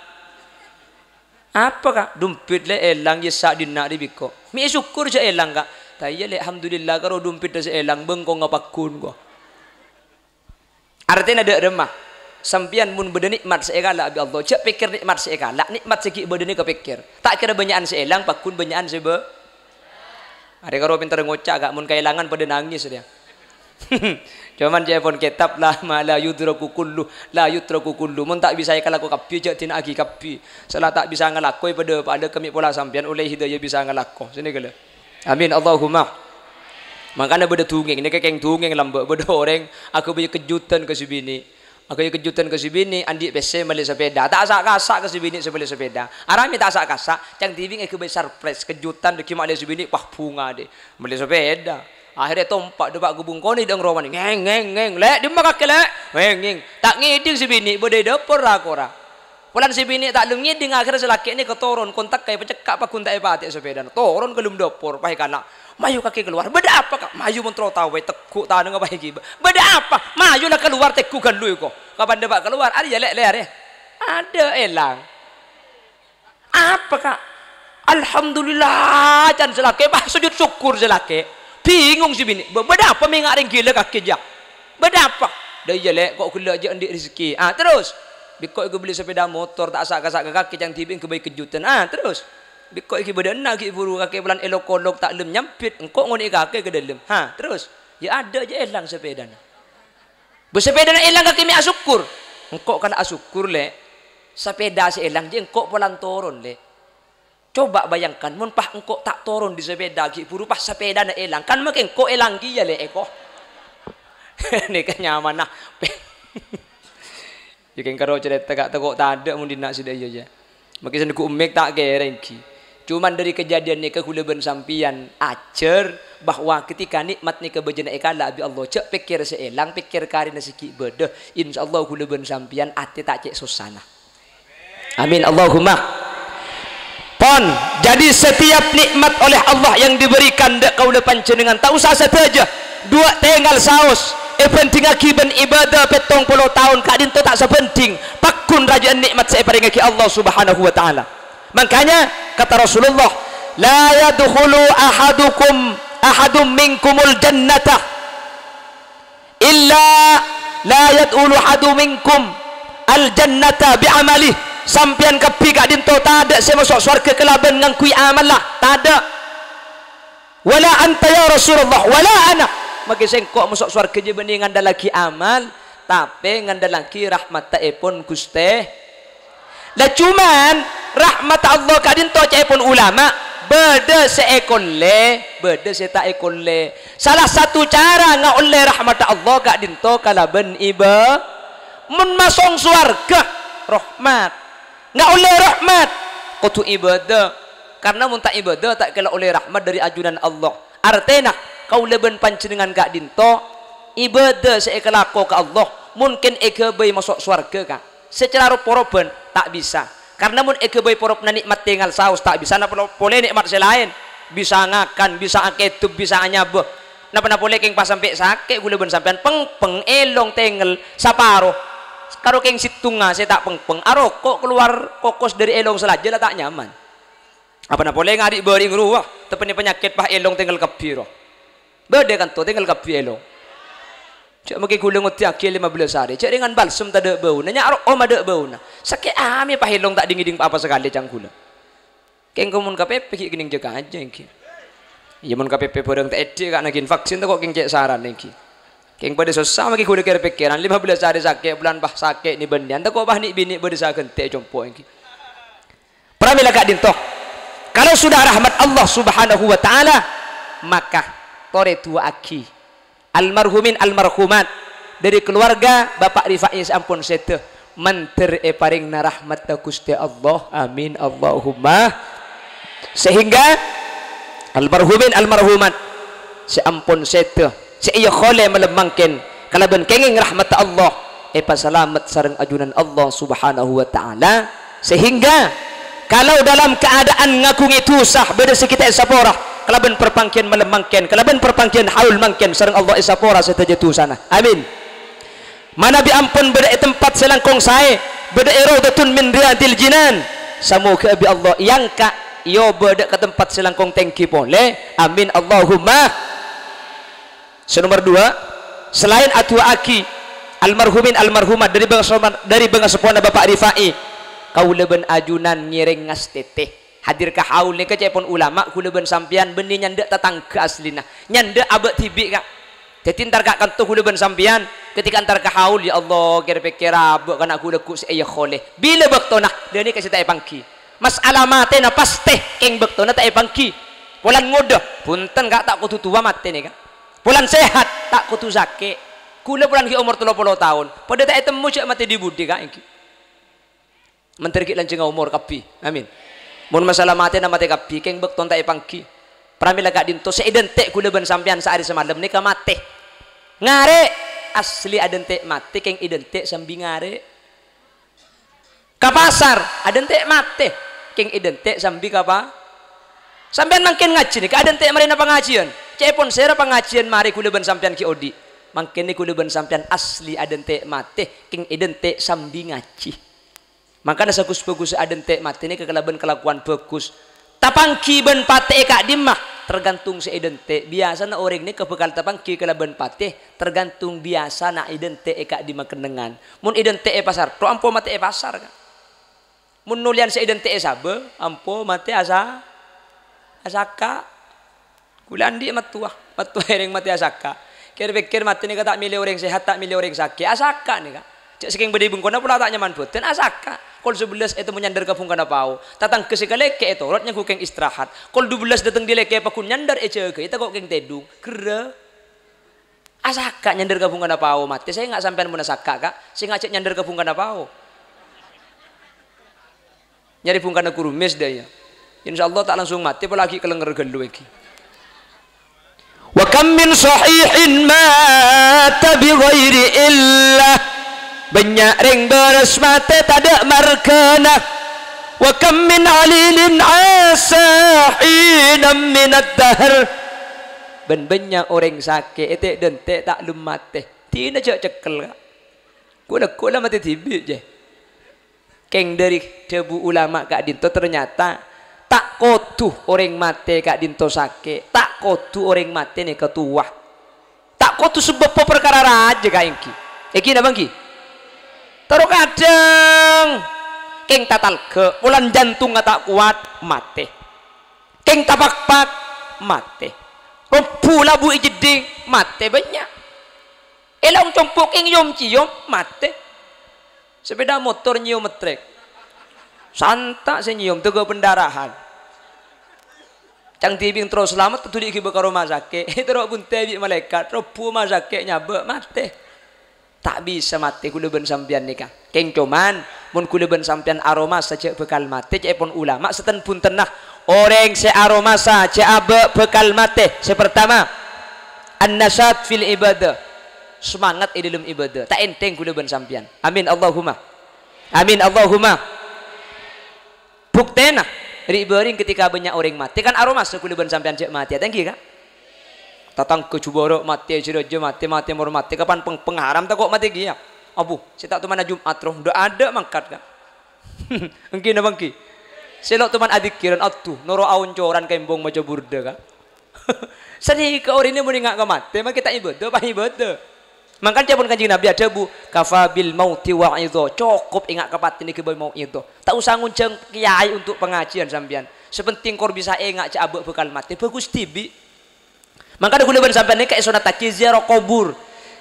"Apa, Ka'?" "Dompet, Lè', èlang, yessa' dinna' rè bi' engko'." "Mè' èsokkor jhâ' èlang, Ka'." "Ta' iyâ, Lè', alhamdulillah karo dompet sè èlang, bengkong ngapaggun, ko." Artèna dâ' remma, sampèyan mon bâdâ nè'mat sè èkala' bi' Allah, jhâ' pèkkèr nè'mat sè èkala', nè'mat sè ghi' bâdâ nèka pèkkèr. Ta' kèra bânnya'an sè èlang, paggun bânnya'an sè bâ-, arè karo pènter ngoca', Ka', mon kaèlangan padâ nangès, rèya. Coma ca'èpon kètab, la ma la yudraku kullu, la yutraku kullu. Mon ta' bisa èkalako kabbhi, jhâ' dina'aghi kabbhi. Sala ta' bisa ngalakoè padâ-padâ kemmè' pola sampèyan ollè hidayah bisa ngalako. Sènè ghellâ'. Amin, Allahumma. Mangkana bâdâ dongèng, nèka kèng dongèng lambâ', bâdâ orèng aghâbây kejutan ka sè binè'. Aghâbây kejutan ka sè binè', andi' pèssè mellè sapèda. Ta' sa'-kasa' ka sè binè' sè mellè sapèda. Arapa mè' ta' sa'-kasa', ca'na dhibi' èghâbây surprise, kejutan, dhâggi' mellè sè binè', wah, bhunga, dhi. Mellè sapèda. Akhèrra ètompa', dâpa' ka bungkona, dâ' rowana, "Ngèng, ngèng, ngèng, Lè', dimma kakè, Lè'?" "Ngèng, ngèng." Ta' ngèdhing sè binè', bâdâ è dâpor ra-kora. Polana sè binè' ta' lem ngèdhing, akhèrra sè lakè' nèka toron, kontak ka èpacekka' paggun ta' èpatè'è sapèdana. Toron ka lem dâpor, pas èkala', "Mayu kakè kalowar." "Bâdâ apa, Ka'?" "Mayu mon terro tao bhâi, tegghu' tanangnga bhâi ghibâ." "Bâdâ apa?" "Mayu la kalowar, tegghu' ghâllu èko." Kapan dâpa' kalowar, arèya, Lè', Lè', arèya. Adâ èlang. "Apa, Ka'?" "Alhamdulillah," can sè lakè', pas sujud syukur sè lakè'. Bingung sè binè', "Bâ-, bâdâ apa mènga' rèng ghilâ kakè, jâ? Bâdâ apa?" "Dâ' iyâ, Lè', ko' ghellâ' jâ' andi' rejhekkè." "Ah, terros?" "Bi' ko' èghâbây sapèda motor, ta' sa'-kasa' ka kakè, ca'na dhibi' èghâbây kejutan." "Ah, terros?" "Bi' ko' èghibâ dâ' enna' ghi' buru kakè polana èlok-olok ta' lem nyambit, engko' ngonè'è kakè ka dâlem." "Ha, terros?" "Yâ adâ jâ' èlang sapèdana." "Bâ sapèdana èlang kakè mè' asokkor?" "Engko' kala asokkor, Lè'. Sapèda sè èlang jâ' engko' polana toron, Lè'." Coba bayangkan, mon pas engko' ta' toron dâri sapèda ghi' buru pas sapèdana èlang, kan makè engko' èlang kèya, Lè', èko. Nèka nyamana. Yâ, kèng karo carèta, Ka', tako' tadâ' mon dinna' sè dâ' iyâ, jâ. Makè sè neggu' emmèk ta' kèra ènggi. Cuman dâri kejadian nèka kaulâ bân sampèyan ajhâr bahwa ketika nikmat nèka bâjâna èkala' bi' Allah, jâ' pèkkèr sè èlang, pèkkèr karèna sè ghi' bâdâ. Insyaallah kaulâ bân sampèyan atè ta' cè' sossana. Amin, Allahumma. Pon, jadi setiap nikmat oleh Allah yang diberikan dâ' kaulâ panjhennengan, ta' osa sadhâjâ, duwâ' tèngal saos, èbhândhingngaghi bân ibadah pèttong polo taon ka'dinto ta' sabhândhing, paggun rajâ'ân nikmat sè èparèngngaghi Allah Subhanahu wa Ta'ala. Makanya, kata Rasulullah, "La yadkhulu ahadukum, ahadum minkumul jannata." "Illa la yadkhulu ahadun minkum al-jannata bi amalih." Sampèyan kabbhi ka'dinto tadâ' sè maso' sowarghâ kalabân ngangghuy amalla, tadâ'. "Wala anta ya Rasulullah, wala ana." Makè sèngko' maso' sowarghâ jâ' bânnè ngandhâllaghi amal, tapè ngandhâllaghi rahmatta'èpon Ghustè. Lah, cuman rahmat Allah ka'dinto ca'èpon ulama, bâdâ sè èkollè, bâdâ sè ta' èkollè. Salah satu cara ngaollè rahmat Allah ka'dinto kalabân iba-, mon masong sowarghâ, rahmat. Ngaollè rahmat, kodhu ibadah. Karna mon ta' ibadah, ta' kèla ollè rahmat dâri ajunan Allah. Artèna, kaulâ bân panjhennengan ka'dinto, ibadah sè èkalako ka Allah, mungkin èghâbây maso' sowarghâ, Ka'. Secara rob-porobhân ta' bisa. Karna mon èghâbây porobhânna nè'mat tèngal saos ta' bisa, napa lo-, polè nè'mat sè laèn. Bisa ngakan, bisa akèdhep, bisa anyabâ. Napa-napa polè kèng pas sampè' sakè' kaulâ bân sampèyan pèngpèng, èlong tèngèl saparo. Karo kèng sèttonga sè ta' pèngpèng, aroko' kalowar kokos dâri èlong salajâ la ta' nyaman. Apa-napa polè ngari' bâring rowa, teppa'na panyakèt pas èlong tèngèl kabbhi ro. Bâdâ kanto tèngèl kabbhi èlong. Jâ' makè kaulâ ngoddhiyaghi lèma bellâs arè. Jâ' rèngan balsem tadâ' bâuna, nya' ro'om adâ' bâuna. Sakè' amè pas èlong ta' dhing-ngèdhing pa-apa sakalè ca'na kaulâ. Kèng mon K P P ghi' kennèng jâgâ ajâ ènggi. Iyâ, mon K P P bhârâng ta' èdhi' ka' naghin vaksin, tako' kèng cè' saran ènggi. Kèng padâ sossa makè kaulâ kèr-pèkkèran, lèma bellâs arè sakè', bulân pas sakè' nè-bânnèyan, tako' pas nè'-binè' bâdâ sè aghântè' compo' ènggi. Pramila ka'dinto, kalau sudah rahmat Allah Subhanahu wa Ta'ala, maka torè du'aaghi almarhumin almarhumat dâri keluarga Bapak Rifai sè ampon sèdhâ, mandhâr èparèngana rahmatta Ghustè Allah. Amin, Allahumma. Sehingga almarhumin almarhumat sè ampon sèdhâ, sè èyakholè malem mangkèn kalabân kèngèng rahmatta Allah, èpasalamet sareng ajunan Allah Subhanahu wa Ta'ala, sehingga kalau dalam keadaan ngaghungè dhusa bâdâ sè ghi' ta' èsapora, kalabân parpangghiyân malem mangkèn, kalabân parpangghiyân haul mangkèn, sareng Allah èsapora sadhâjâ dhusana. Amin. Manabi ampon bâdâ è tempat sè langkong saè, bâdâ è raudhatun min riyadil jinan, samoghâ bi' Allah èangka' èobâ dâ' ka tempat sè langkong tèngghi polè. Amin, Allahumma. Sè nomer duwâ', salaèn adu'aaghi almarhumin almarhumat dâri bangsa-, dâri bângaseppona Bapa' Rifai, kaulâ bân ajunan ngèrèng ngastètè. Hadir ka haul nèka ca'èpon ulama, kaulâ bân sampèyan bânnè nyandhâ tatangghâ asllina. Nyandhâ abâ' dhibi', Ka'. Dhâddhi, entar ka' kanto kaulâ bân sampèyan, ketika entar ka haul, "Ya Allah, kèr-pèkkèr abâ' kana' kaulâ ghu' sè èyakholè. Bilâ bâktona?" Dhâ' nèka sè ta' èpangghi. Mas'ala matèna pastè, kèng bâktona ta' èpangghi. Polana ngodâ, "Bhunten, Ka', ta' kodhu towa matè nèka. Polana sehat, ta' kodhu sakè'. Kaulâ polana ghi' omor tello polo taon. Padâ ta' ètemmo jâ' matè dhi-budhi, Ka', ènggi." Mandhâr ghi' lanjhângnga omor kabbhi. Amin. Mon masala matèna matè kabbhi, kèng bâktona ta' èpangghi. Pramèla ka'dinto sè èdântè' kaulâ bân sampèyan saarè samalem nèka matè. Ngarè', asli adântè' matè, kèng èdântè' sambi ngarè'. Ka pasar, adântè' matè, kèng èdântè' sambi ka pa-, sampèyan mangkèn ngajhi nèka adântè' marèna pangajhiyân. Ca'èpon sèra pangajhiyân marè kaulâ bân sampèyan ghi' odi'. Mangkèn nèka kaulâ bân sampèyan asli adântè' matè, kèng èdântè' sambi ngajhi. Mangkana saghus-bhâghus adântè' matè nèka kalabân kalakowan bhâghus. Tapangghi bân patè è ka'dimma, tergantung sè èdântè'. Biyasana orèng nèka bhâkal tapangghi kalabân patè, tergantung biyasana èdântè' è ka'dimma kennengngan. Mon èdântè' è pasar, tok ampo matè è pasar, Ka'. Mon nolèyan sè èdântè' è sabâ, ampo matè asa-, asaka'. Kaulâ andi' mattowa, mattowa èrèng matè asaka'. Kèr-pèkkèr matè nèka ta' mèlè orèng sehat, ta' mèlè orèng sakè', asaka' nèka. Jâ' sakèng bâdâ è bengkona pola ta' nyaman bâdân, asaka'. Kol sabellâs ètemmo nyandâr ka bhungkana pao. Tatangghâ sè kalèkè' ètorot nyangghu kèng istirahat. Kol dubellâs dâteng dâlèkè' pagghun nyandâr èjâgâi tako' kèng tèdung. Ghârrâ. Asaka' nyandâr ka bhungkana pao matè. Sènga' sampèyan mon asaka', Ka'. Sènga' jâ' nyandâr ka bhungkana pao. Nyarè bhungkana kurumis dâ' iyâ. Insyaallah ta' langsung matè, apalagi kalènger ghâllu ènggi. "Wa kam min sahihin mata bi ghairi illah." Bânnya' rèng bârâs matè tadâ' marghâna. "Wa kam min alilin asa hinan minad dahr." Bân bânnya' orèng sakè' ètè'-dântè' ta' lem matè. Dina jâ' cekkel, Ka'. Ghu-lagghu la matè dhibi', jâ. Kèng dâri dhâbu ulama ka'dinto, ternyata ta' kodhu orèng matè ka'dinto sakè', ta' kodhu orèng matè nèka towa. Ta' kodhu sabâbbhâ parkara rajâ, Ka', ènggi. Ènggi napa ènggi? Terro kadhâng kèng tatalghâ', polana jantongnga ta' kowat, matè. Kèng tapakpak, matè. Robbhu labu è jeddhing, matè bânnya'. Èlong compo' kèng yom-ciyom, matè. Sepeda motor nyèyom metrèk. Santa' sè nyèyom, tèghâ pendarahan. Ca'na dhibi' terro salamet, taduli èghibâ ka roma sakè'. Terro èbhuntè bi' malaèkat, robbhu roma sakè' nyabâ', matè. Ta' bisa matè kaulâ bân sampèyan nèka. Kèng coman, mon kaulâ bân sampèyan aromasa jâ' bhâkal matè, ca'èpon ulama, sèten-bhuntenna. Orèng sè aromasa jâ' abâ' bhâkal matè. Sè partama, an-nasyat fil ibadah. Semangat è dâlem ibadah. Ta' ènthèng kaulâ bân sampèyan. Amin, Allahumma. Amin, Allahumma. Buktèna, ri'-bâri' ketika bânnya' orèng matè, kan aromasa kaulâ bân sampèyan jâ' matè, ta' ènggi, Ka'? Tatangghâ jubârâ' matè, sè rajâ matè, matè mor matè, kapan peng-, pengharam tako' matè kèya. Abu, sè ta' tomanna Jum'at rowa, ndak ada mangkat, Ka'. Ènggi napa ènggi? Sè lo' toman adzikirân, adhu, noro' aoncoran kembhâng maca burda, Ka'. Sanèka orèngnga mon enga' ka matè, makè ta' ibadah, apa ibadah? Mangkana ca'èpon Kanjeng Nabi adhâbu, "Kafa bil mauti wa'idha." Cokop enga' ka patèna èghâbây mau'idhah. Ta' osa ngonjhâng kèyaè untuk pangajiân sampèyan. Sè pentèng kor bisa enga' jâ' abâ' bhâkal matè, bhâghus dhibi'. Mangkana kaulâ bân sampèyan nèka èsonattaghi ziarah kubur.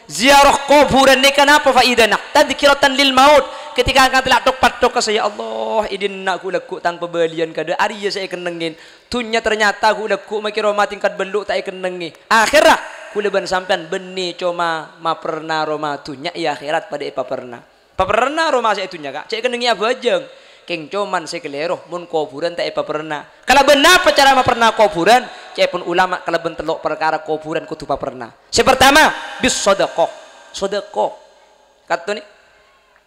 Ziarah kuburan nèka napa faidana? Tadzkiratan lil maut. Ketika angkat la thok-pathok ka saya, "Allah, è dinna' ghu-lagghu' tang pabâliyân kadâ', arèya sè èkennengngè." Dhunnya ternyata ghu-lagghu' makè roma tingkat bâllu' ta' èkennengngè. Akhèrra, kaulâ bân sampèyan bânnè coma maperna roma dhunnya, è akhèrat padâ èpaperna. Paperna roma sè è dhunnya, Ka', jâ' èkennengngè abhâjâng. Kèng coman sè kalèro, mon kobhurân ta' èpaperna. Kalabân napa cara maperna kobhurân? Ca'èpon ulama kalabân tello' parkara kobhurân kodhu paperna. Sè partama, bis shadaqah. Shadaqah. Katonè.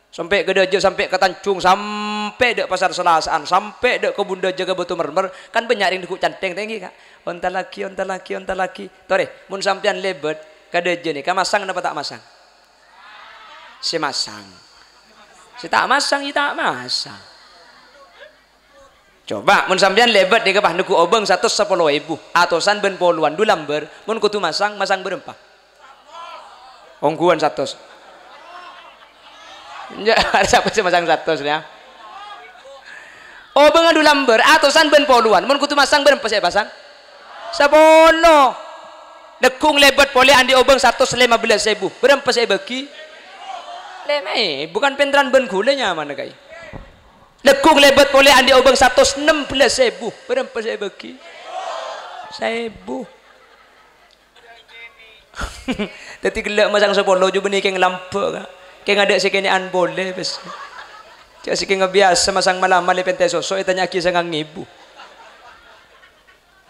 Sampè' ka dâjâ, sampè' ka Tanjung, sampè' dâ' Pasar Selasaan, sampè' dâ' Kebun Dâjâ ka Batu Mermer, kan bânnya' rèng neggu' canthèng ta' ènggi, Ka'. Onta lagi, onta lagi, onta lagi. Torè, mon sampèyan lèbât ka dâjâ nèka, masang napa ta' masang? Sè masang. Sè ta' masang, ya ta' masang. Coba, mon sampèyan lèbât nèka, pas neggu' obâng satos sapolo èbu, atosan bân polowan, du lambâr, mon kodhu masang, masang bârâmpa? Ongghuwân satos. Enjâ', sapa sè masang satos, ya? Obâng du lambâr, atosan bân polowan, mon kodhu masang bârâmpa sè èpasang? Sapolo. Neggu' lèbât polè andi' obâng satos lèma bellâs èbu. Bârâmpa sè èbâgi? Lèma èbu, kan pènteran bân ghulâ nyamana, kaè. Neggu' lèbât polè andi' obâng satos nem bellâs èbu. Bârâmpa sè èbâgi? Saèbu. Dhâddhi ghellâ' masang sapolo, jhubâ' nèkèng lambâ', Ka'. Kèng adâ' sè kènè'an polè, bes. Jhâ' sè kèng biyasa masang mal-amal è pèntè soso', ètanya'aghi sangang èbu.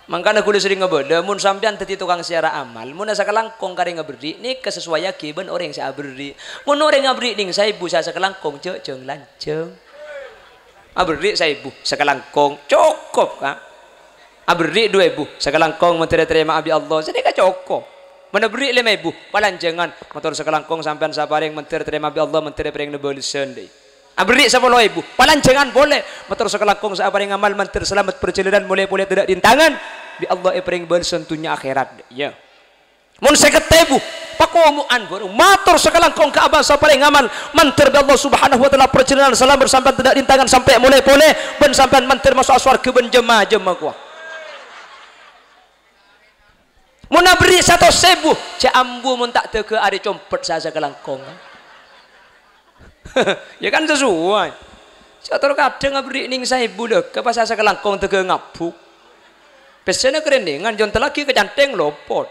Mangkana ghulâ serrèng abâlâ, mon sampèyan dhâddhi tokang sèyara amal, mon sakalangkong karè ngaberri', nèka sesuaiyaghi bân orèng sè aberri'. Mon orèng aberri' nèng saèbu, sa-, sakalangkong jhâ', jhâng-lanjhâng. Aberri' saèbu, sakalangkong, cokop, Ka'. Aberri' du èbu, sakalangkong mandhâr ètarèma bi' Allah, sanèka cokop. Mon aberri' lèma èbu, palanjhângan, mator sakalangkong sampèyan sè aparèng mandhâr ètarèma bi' Allah, mandhâr èparèngana bâlessan, dâi. Aberri' sapolo èbu, palanjhângan polè. Mator sakalangkong sè aparèng amal mandhâr salamet parjhâlânan molè polè tadâ' rintangan, bi' Allah èparèng bâlessan dhunnya akhèrat. Iyâ. Mon sèket èbu, pakomo'an bhâreng. Mator sakalangkong ka abâ' sè aparèng amal, mandhâr bi' Allah Subhanahu wa Ta'ala parjhâlânan salamet sampèyan tadâ' rintangan sampè' molè polè, bân sampèyan mandhâr maso'a sowarghâ bân jemma-jemma kowa. Mon aberri' satos èbu, jhâ' ambu mon ta' dâgâ arè compet sa-, sakalangkong. Ya kan sesuai. Sè ator kadhâng aberri' nèng saèbu lho, ka pasar sakalangkong dâgâ ngabuk. Pèssèna karènèngan, jhâ' ontellaghi ka Cantèng lopot.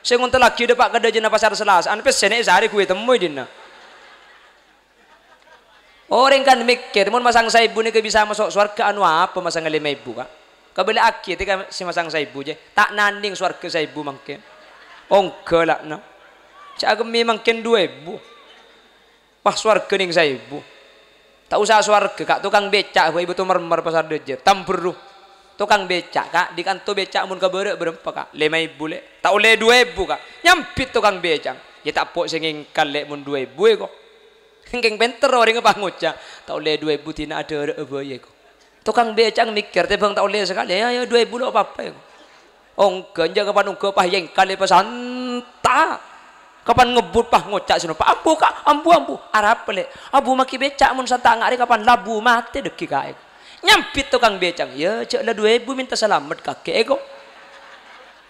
Sè ngontellaghi dâpa' ka dhâjâna pasar Selasaan, pèssèna èsarè ghu ètemmo è dinna'. Orèng kan mèkkèr, mon masang saèbu nèka bisa maso' sowarghâ, anu apa masang lèma èbu, Ka'? Kabâlâ'aghi tèka sè masang saèbu, jhâ'. Ta' nanèng sowarghâ saèbu mangkèn. Ongghâ la'na. Jhâ' akemmè mangkèn du èbu. Wah, sowarghâ nèng saèbu. Ta' osa sowarghâ, Ka', tokang bèca' bhâi Bâto Marmer pasar dhâjâ, Tamberru. Tokang bèca', Ka', dhi kanto bèca' mon ka bârâ' bârâmpa, Ka'? Lèma èbu, Lè'. Ta' ollè du èbu, Ka'. Nyambit tokang bèca'. Yâ ta' po' sè ngèngkal, Lè', mon du èbu, è, ko'. Kèng pènter orèngnga pas ngoca', "Ta' ollè du èbu, dina adhârâ'â bhâi, è, ko'." Tokang bèca' mèkkèr, "Tèmbhâng ta' ollè sakalè, ayo, ayo, du èbu lo' apa-apa, è, ko'." Ongghâ, enjâ' kapan ongghâ pas èngkal è pasanta. Kapan ngebbhut pas ngoca' sè noppa', "Ambu, Ka', ambu, ambu." "Arapa, Lè'?" "Abu, makè bèca' mon santa' nga' rè kapan labu matè dhâggi', Ka', è, ko'." Nyambit tokang bèca', "Yâ, jhâ' la du èbu mènta salamet kakè, è, ko'."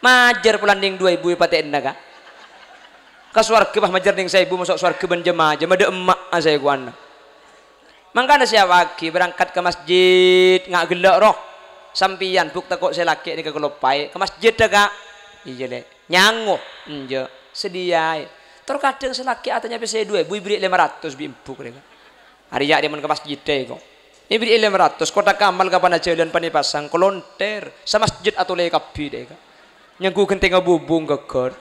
Majâr polana nèng du èbu èpatè'ana, Ka'. Ka sowarghâ pas majâr nèng saèbu, maso' sowarghâ bân jemma-jemma, dâ' emma'a saèkowanna. Mangkana sèyapaghi berangkat ka masjid, nga' ghellâ' roh. Sampèyan bhuk tako' sè lakè' nèka kaloppaè. Ka masjid, dâ, Ka'? Iyâ, Lè'. Nyango? Enjâ'. Sadhiyâè. Tor kadhâng sè lakè' atanya pèssè du èbu, èberri' lèma ratos bi' embu' rè, Ka'. Arèya' rè mon ka masjid, dâ, è, ko'. Èberri' lèma ratos, kotak amal kapan ajhâlân pan èpasang, kalonthèr. Samasjid atolè kabbhi, dâ, è, Ka'. Nyangghu ghentèngnga bubung ghâggâr.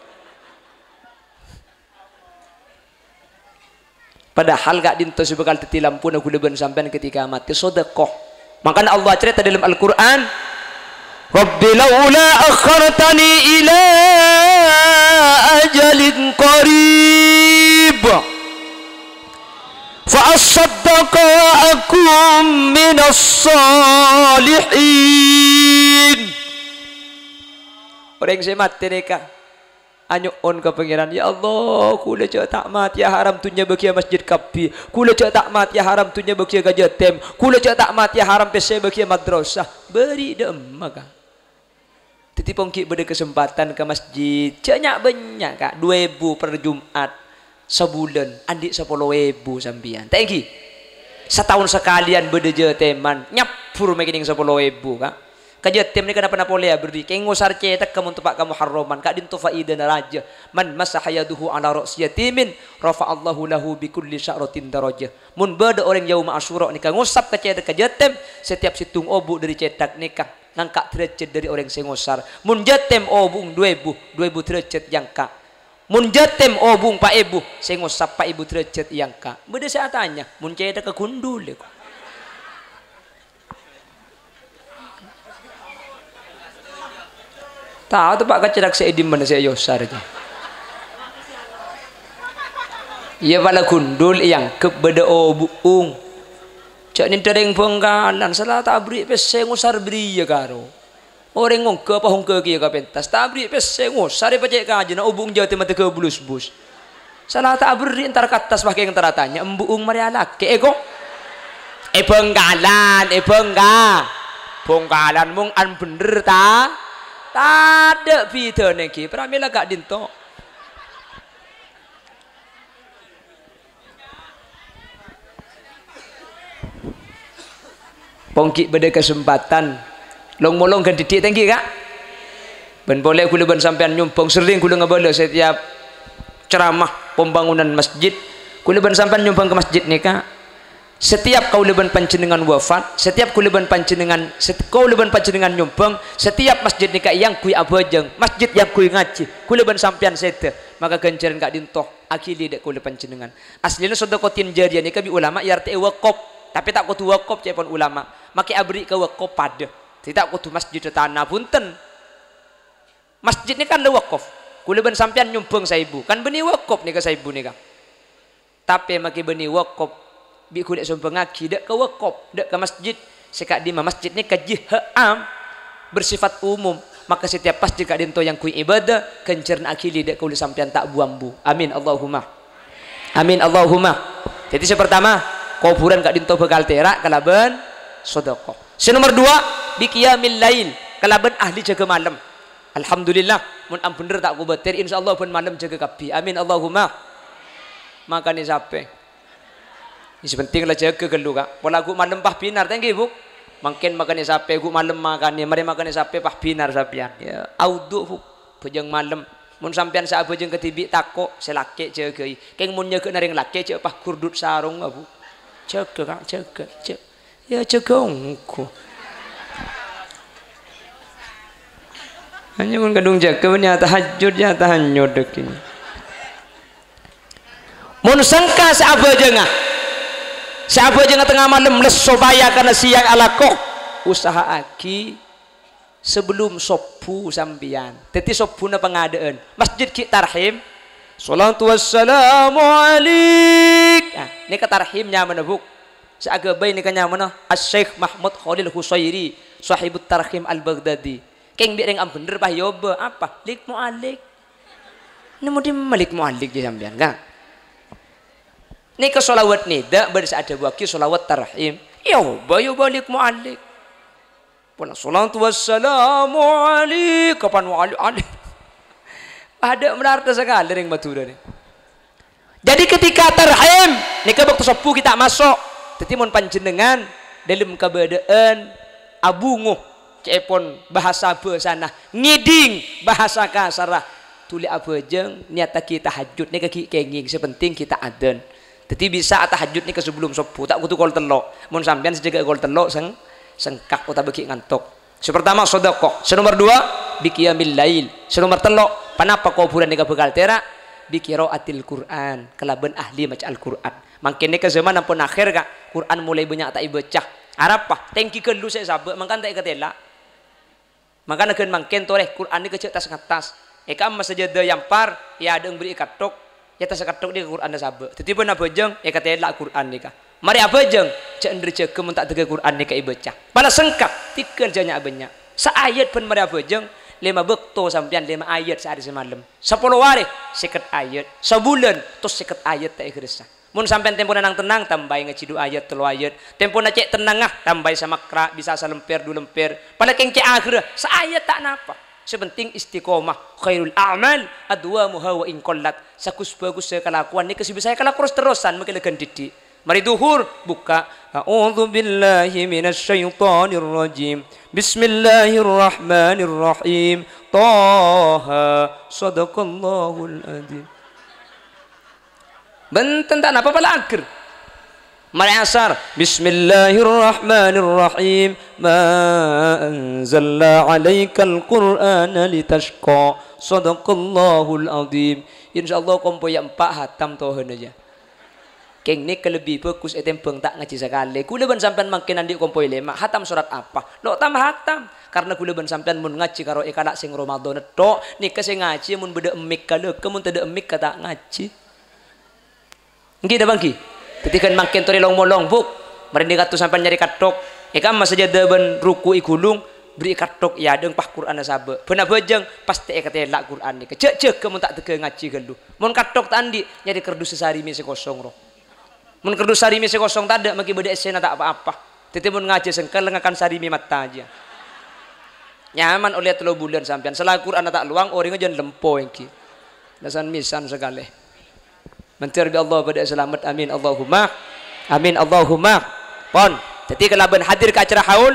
Padahal ka'dinto sè bhâkal dhâddhi lampuna ghulâ bân sampèyan ketika matè, sodakoh. Mangkana Allah acarèta dâlem Al-Qur'an, "Rabbi laula akhartani ila ajalin qarib, fa assaddaqa wa akun minas salihin." Orèng sè matè nèka anyo'on ka Pangèran, "Ya Allah, ghulâ jhâ' ta' matèya haram dhunnya bâgiyâ masjid kabbhi. Ghulâ jhâ' ta' matèya haram dhunnya bâgiyâ ka jâtèm. Ghulâ jhâ' ta' matèya haram pèssè bâgiyâ madrasah." Bâri' dâ' emma, Ka'. Dhâddhi, pon ghi' bâdâ kasempadhân ka masjid. Jhâ' nya'-bânnya', Ka'. Du èbu per Jum'at. Sabulân, andi' sapolo èbu sampèyan. Ta' ènggi? Sataon sakalèyan bâdâ jâtèman. Nyabbhur mè' kènèng sapolo èbu, Ka'. Ka jâtèm nèka napa-napa ollè aberri', kèng ngosar cèthagghâ mon teppa' ka Muharraman, ka'dinto faidana rajâ. "Man masaha yaduhu ala ra'si yatimin, rafa'allahu lahu bi kulli sya'ratin darajah." Mon bâdâ orèng Yauma Asyura nèka ngosap ka cèthagghâ jâtèm, setiap sèttong obu' dâri cèthak nèka ngangka' dârâjhât dâri orèng sè ngosar. Mon jâtèm obu'na du èbu, du èbu dârâjhât èangka'. Mon jâtèm obu'na pa' èbu, sè ngosap pa' èbu dârâjhât èangka'. Bâdâ sè atanya, "Mon cèthagghâ ghundhul, è, ko'?" Tao teppa' ka cèthak sè è dimma sè èyosar, jâ. Iyâ, pala gundul èangghep bâdâ obu'ung. Jhâ' nèndhâ rèng Bhângkalan, sala ta' aberri' pèssè ngosar bâriyâ karo. Orèng ongghâ apa ongghâ kèya kapentas, ta' aberri' pèssè ngosar èpacè' kajâna obu'ung jâtèm matèghâ bulus-bus. Sala ta' aberri' entar ka attas, pas kèng entar atanya, embu'ung marè alakè, èko? È Bhângkalan, è Bhângka-, Bhângkalan mong an bhendher ta? Tadâ' bhidhâna ghi, pramèla ka'dinto. Pong ghi' bâdâ kasempadhân long-molong ghân diddhi' tèngghi, Ka'. Bân polè ghulâ bân sampèyan nyombhâng, serrèng ghulâ ngabâlâ setiap ceramah pembangunan masjid, ghulâ bân sampèyan nyombhâng ka masjid nèka. Setiap kaulâ bân panjhennengngan wafat, setiap ghulâ bân panjhennengngan, set-, kaulâ bân panjhennengngan nyombhâng, setiap masjid nèka èangghuy abhâjâng, masjid èangghuy ngajhi, ghulâ bân sampèyan sèdhâ, maka ghânjhârân ka'dinto aghili dâ' kaulâ panjhennengngan. Aslina sodakotin jariyah nèka bi' ulama èartè'è wakop, tapè ta' kodhu wakop ca'èpon ulama. Makè aberri' ka wakop padâ. Dhâddhi ta' kodhu masjid tana, bhunten. Masjid nèka kan la wakop. Kaulâ bân sampèyan nyombhâng saèbu, kan bânnè wakop nèka saèbu nèka. Tapè makè bânnè wakop, bi' ghulâ èsombhângaghi dâ' ka wakop, dâ' ka masjid. Sè ka'dimma masjid nèka jihad am, bersifat umum, maka setiap masjid ka'dinto èangghuy ibadah, ghânjhârân aghili dâ' kaulâ sampèyan ta' bu-ambu. Amin, Allahumma. Amin, Allahumma. Dhâddhi, sè partama, kobhurân ka'dinto bhâkal tèra' kalabân sodakoh. Sè nomer duwâ', bi qiyamil lail, kalabân ahli jâgâ malem. Alhamdulillah, mon am bhendher ta' kobâtèr, insyaallah bân malem jâgâ kabbhi. Amin, Allahumma. Makanè sapè? Sè pentèng la jâgâ ghâllu, Ka'. Pola ghu' malem pas bhinar, tèngghi, Bu'. Mangkèn makanè sapè, ghu' malem makanè, marè makanè sapè pas bhinar sampèyan. Ya, audhu, Bu'. Bhâjâng malem. Mon sampèyan sè abhâjâng kadhibi' tako', sè lakè' jâgâi. Kèng mon nyâgâ'na rèng lakè', jhâ' pas gurdut sarong, Bu'. Jâgâ, Ka', jâgâ, jâ-, ya, jâgâ ongghu. Hanya mon kadhung jâgâ, bân ya tahajjud, ya tahajjud, ghi. Mon sengka sè abhâjângnga, sè abhâjângnga tengnga malem, lesso paya karna sèyang alako, usaha'aghi sabellum sobbhu sampèyan. Dhâddhi sobbhuna pangadâ'ân. Masjid ghi' tarhim. Shalatu wassalamu alaik. Nah, nèka tarhim nyamana, Bu'. Sè aghâbây nèka nyamana Asy-Syaikh Mahmud Khalil Husairi, Shahibut Tarhim Al-Baghdadi. Kèng bi' rèng am bhendher pas èobâ. Apa? Lik mu'alik. Nemmo dimma lik mu'alik jâ sampèyan, Ka'? Nèka shalawat nida' bâdâ sè adhâbuwaghi shalawat tarhim. Èobâ, èobâ lik mu'alik. Pola shalatu wassalamu alaik, kapan wa ali, ali. Adâ' malarta sakalè rèng Madhurâ nè. Jadi ketika tarhim, nèka bâkto sobbhu ghi' ta' maso'. Dhâddhi mon panjhennengngan dâlem kabâdâ'ân abhungo, ca'èpon bhâsa bhâsana, ngèdhing bhâsa kasarra, dhuli abhâjâng, nèyattaghi tahajjud, nèka ghi' kèngèng, sè pentèng ghi' ta' adân. Dhâddhi bisa atahajjud nèka sabellum sobbhu, ta' kodhu kol tello'. Mon sampèyan sè jâgâ kol tello', seng-, sengka otabâ ghi' ngantok. Sè partama, sodakoh. Sè nomer duwâ', bi qiyamil lail. Sè nomer tello', ponapa kobhurân nèka bhâkal tèra'? Bi qiraatil Qur'an, kalabân ahli maca Al-Qur'an. Mangkèn nèka zaman ampon akhèr, Ka'. Qur'an molaè bânnya' ta' èbâca. Arapa? Tèngghi ghâllu sè èsabâ', mangkana ta' èkatèla'. Mangkana ghân mangkèn torè, Qur'an nèka jhâ' tas-ngattas. È ka'emma sajâdâ èyampar, è adâ'eng bâri' èkatthok, è attas èkatthok nèka Qur'anna sabâ'. Dhâddhi bân abhâjâng, èkatèla' Qur'an nèka. Marè abhâjâng, jhâ' endâr jâgâ mon ta' dâgghâ Qur'an nèka èbâca. Pala sengka, tèghâl jhâ' nya'-bânnya'. Saayat bân marè abhâjâng, lèma bâkto sampèyan lèma ayat saarè samalem. Sapolo arè, sèket ayat. Sabulân, tos sèket ayat ta' èghâressa. Mon sampèyan tempona nang-tennang, tambâi ngajhi du ayat, tello ayat. Tempona cè' tennangnga, tambâi samakra, bisa salèmpèr, du lèmpèr. Pala kèng cè' aghârra, saayat ta' napa. Sè pentèng istiqomah. Khairul a'mal adwamuha wa in qallat. Saghus-bhâghussâ kalakowan nèka sè bisa èkalako ros-terrosan, makè lèghân diddhi'. Marè dhuhur, bukka'. A'udzu billahi minasy syaithanir rajim. Bismillahirrahmanirrahim. Thaha. Shadaqallahul adzim. Bhunten ta' napa pala aghâr. Marè asar, "Bismillahirrahmanirrahim. Ma anzalna 'alaikal Qur'ana litasyqa." Shadaqallahul adzim. Insyaallah kompoyya empa' hatam Thahana, yâ. Kèng nèka lebbi bhâghus ètèmbhâng ta' ngajhi sakalè. Kaulâ bân sampèyan mangkèn andi' kompoy lèma', hatam sorat apa? Lo' tam-hatam. Karna kaulâ bân sampèyan mon ngajhi karo è kala' sèng Ramadan tho', nèka sè ngajhi mon bâdâ emmik kalèka, mon tadâ' emmik ka ta' ngajhi. Ènggi napa ènggi? Dhâddhi ghân mangkèn torè long-molong, Bu'. Marèna kato sampèyan nyarè katthok. Èkamma sajâdâ bân ruku'i ghulung, bherri'i katthok è adâ'na, pas Qur'anna sabâ'. Bân abhâjâng, pas ta' èkatèla' Qur'an nèka. Jhâ', jhâgâ mon ta' dâgghâ ngajhi ghâllu. Mon katthok ta' andi', nyarè kardus sarimi sè kosong, ro. Mon kardus sarimi sè kosong tadâ', makkè bâdâ essèna ta' pa-apa. Dhâddhi mon ngajhi sèngkèl, ngakan sarimi matta jiyâ. Nyaman ollè tello bulân sampèyan. Salaèn Qur'anna ta' lowang, orèngnga jân lempo ènggi. Lasan misan sakalè. Mandhâr bi' Allah bâdâ salamet. Amin Allahumma. Amin Allahumma. Pon. Dhâddhi kalabân hadir ka acara haul,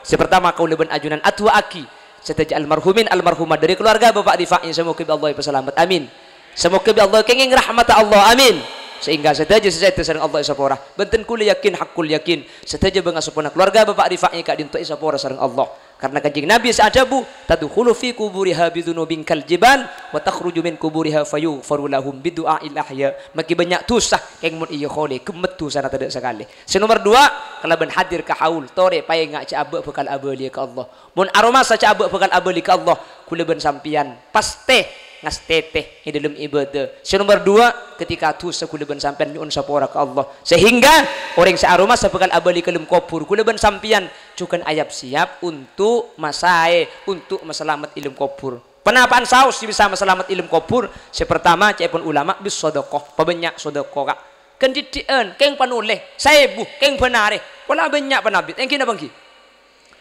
sè partama kaulâ bân ajunan adu'aaghi sadhâjâ almarhumin almarhumat dâri kalowarga Bapa' Rifa'i, samogâ bi' Allah èpasalamet. Amin. Samogâ bi' Allah kèngèng rahmatta Allah. Amin. Sehingga sadhâjâ sè sèdhâ sareng Allah èsapora. Bhunten kaulâ yakin, haqqul yakin, sadhâjâ bângasoppona kalowarga Bapa' Rifa'i ka'dinto èsapora sareng Allah. Karna Kanjeng Nabi sè adhâbu, "Tadkhulu fi quburiha bidzunubin kal jibal, wa takhruju min quburiha fayughfaru lahum bidu'a'il ahya." Makkè bânnya' dhusa, kèng mon èyâ kholè, ghemmet dhusana tadâ' sakalè. Sè nomer duwâ', kalabân hadir ka haul, torè paènga' jhâ' abâ' bhâkal abâliyâ ka Allah. Mon aromasa jhâ' abâ' bhâkal abâli ka Allah, kaulâ bân sampèyan pastè ngastètè è dâlem ibâdâ. Sè nomer duwâ', ketika dhusa kaulâ bân sampèyan nyo'on sapora ka Allah. Sehingga orèng sè aromasa bhâkal abâli ka dâlem kobhur, kaulâ bân sampèyan jhughân ayap-siyap untuk masaè, untuk masalamet è dâlem kobhur. Ponapa'an saos sè bisa masalamet è dâlem kobhur? Sè partama, ca'èpon ulama, bis sadaqah. Pabânnya' sadaqah, Ka'. Ghân dhiddhi'ân, kèng panolè, saèbu, kèng bân arè. Pola bânnya' panabit, ènggi napa ènggi?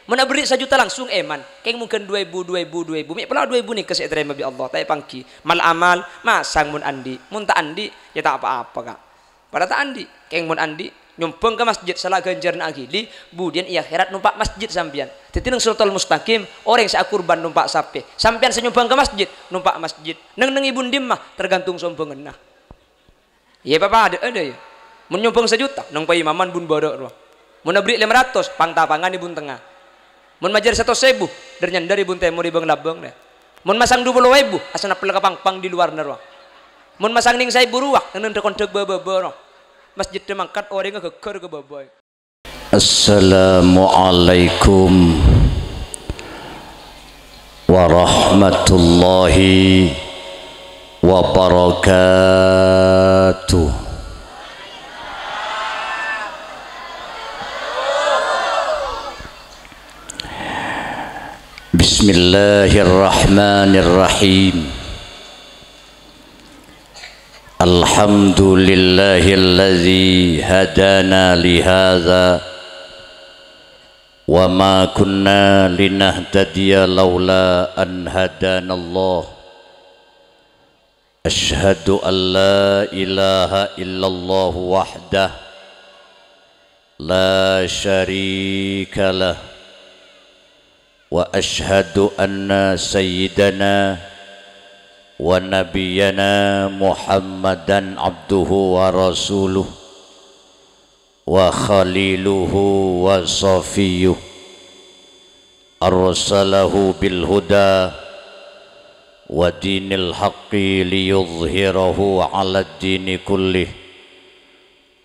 Mon aberri' sajuta langsung èman, kèng mongghân duwâ èbu, duwâ èbu, duwâ èbu, mè' pola duwâ èbu nèka sè ètarèma bi' Allah, ta' èpangghi. Mal-amal, masang mon andi', mon ta' andi', yâ ta' pa-apa, Ka'. Padâ ta' andi', kèng mon andi', nyombhâng ka masjid sala ghânjhârânna aghili, budiyân è akhèrat nompa' masjid sampèyan. Dhâddhi neng Siratal Mustaqim, orèng sè akurban nompa' sapè. Sampèyan sè nyombhâng ka masjid, nompa' masjid. Neng-neng è bun dimma, tergantung sombhânganna. Iyâ, papadâ'â, dâ, iyâ. Mon nyombhâng sajuta, neng paimaman bun bârâ' rowa. Mon aberri' lèma ratos, pang-tapangan è bun tengnga. Mon majâr satos èbu, dâr-nyandâr è bun tèmor è bâng-labâng, dâ. Mon masang dupolo èbu, asanappel ka pang-pang è luwarra rowa. Mon masang nèng saèbu rowa, neng-neng dhâ-kondhâk bâ-bâbâ rowa. Masjiddhâ mangkat, orèngnga ghâgghâr ka bâbâ. Assalamualaikum warahmatullahi wabarakatuh. Bismillahirrahmanirrahim. Alhamdulillahilladzi hadana lihadza wa ma kunna linahtadiya laula an hadanallah. Asyhadu an la ilaha illallah wahdah la syarikalah, wa asyhadu anna sayyidana wa nabiyyana Muhammadan abduhu wa rasuluh, wa khaliluhu wa safiyyuh, arsalahu bil huda wa dinil haqqi liyudhhirahu 'alad dini kullih,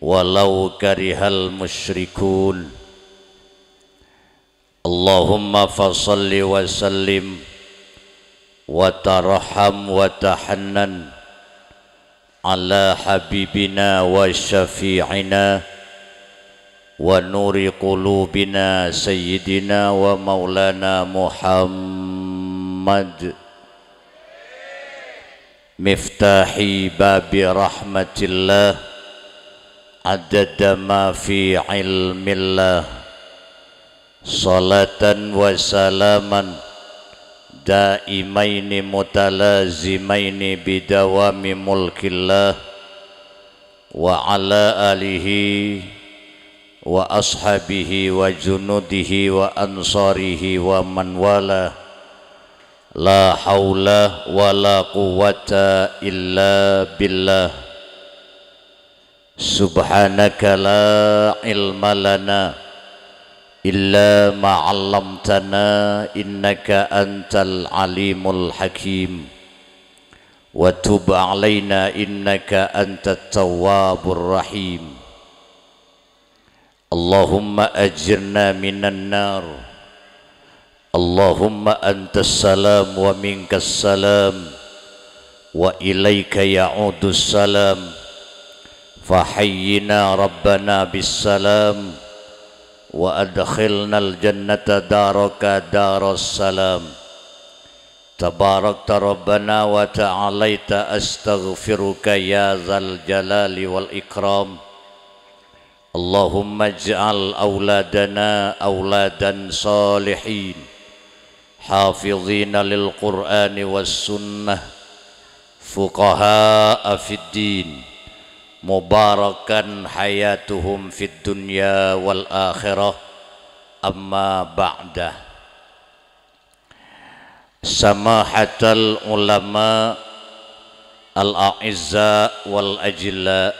walau karihal musyrikun. Allahumma fa shalli wa sallim wa tarham wa tahannan ala habibina wa syafi'ina wa nuri qulubina sayyidina wa maulana Muhammad, miftahi babi rahmatillah, adada ma fi ilmillah. Salatan wa salaman daimaini mutalazimaini bidawami mulkillah, wa ala alihi wa ashabihi wa junudihi wa ansarihi wa man wala. La haula wa la quwwata illa billah. Subhanaka la ilma lana illa ma 'allamtana, innaka antal alimul hakim. Wa tub 'alaina innaka antat tawwabur rahim. Allahumma ajirna minan nar. Allahumma antas salam wa minkas salam, wa ilaika ya'udus salam, فحينا ربنا بالسلام وأدخلنا الجنة دارك دار السلام. تباركت ربنا وتعاليت، أستغفرك يا ذا الجلال والإكرام. اللهم اجعل أولادنا أولادا صالحين، حافظين للقرآن والسنة، فقهاء في الدين، مباركا حياتهم في الدنيا والآخرة. أما بعد. Samahatal ulama al-a'izza wal ajilla,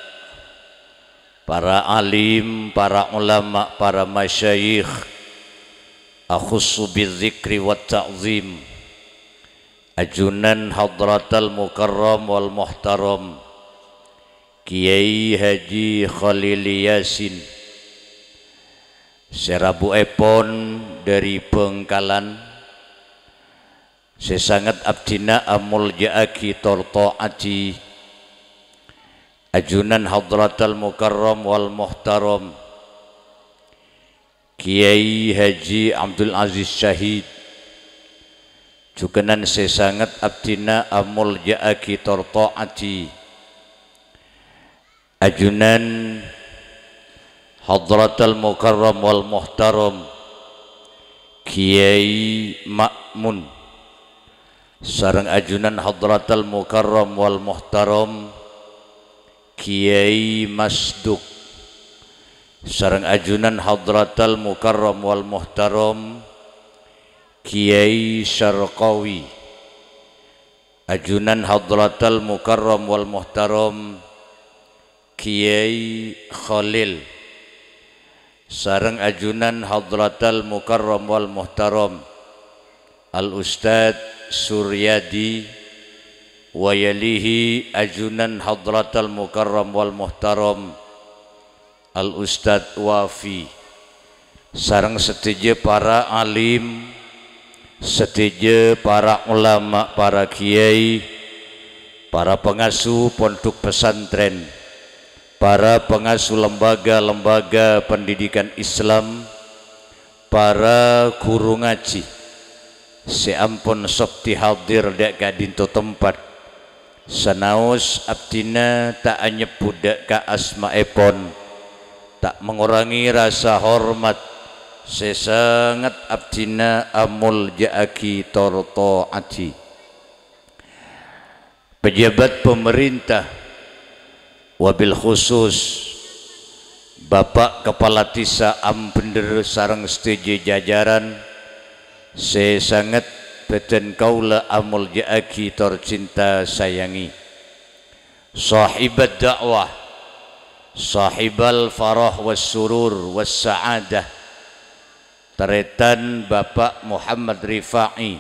para alim, para ulama, para masyayikh, akhussu bidzikri wat ta'zim, ajunan hadratal mukarram wal muhtaram, Kiai Haji Khalil Yasin, sè rabuèpon dhâri Bhângkalan, sè sanget abdhina amolja'aghi tor ta'adhi, ajunan hadratal mukarram wal muhtaram, Kiai Haji Abdul Aziz Syahid, jhughânan sè sanget abdhina amolja'aghi tor ta'adhi, ajunan hadratal mukarram wal muhtaram, Kiai Ma'mun, sareng ajunan hadratal mukarram wal muhtaram, Kiai Masduk, sareng ajunan hadratal mukarram wal muhtaram, Kiai Syarqawi, ajunan hadratal mukarram wal muhtaram, Kiai Khalil, sareng ajunan hadratal mukarram wal muhtaram, Al Ustadz Suryadi, wa yalihi ajunan hadratal mukarram wal muhtaram, Al Ustadz Wafi, sareng sadhâjâ para alim, sadhâjâ para ulama, para kiai, para pangasuh pondhuk pesantren, para pangasuh lembaga-lembaga pendidikan Islam, para ghuru ngajhi sè ampon sokti hadir dâ' ka'dinto tempat, sanaos abdhina ta' anyebbhut dâ' ka asmaèpon, ta' mangorangè rasa hormat sè sanget abdhina amolja'aghi tor ta'adhi. Pejabat pemerintah, wabil khusus Bapak Kepala Dhisa Ambender sareng sadhâjâ jajaran sè sanget bâdhân kaulâ amolja'aghi tor cinta sayangè. Shahibad da'wah, shahibal farah was surur was sa'adah, tarètan Bapak Muhammad Rifa'i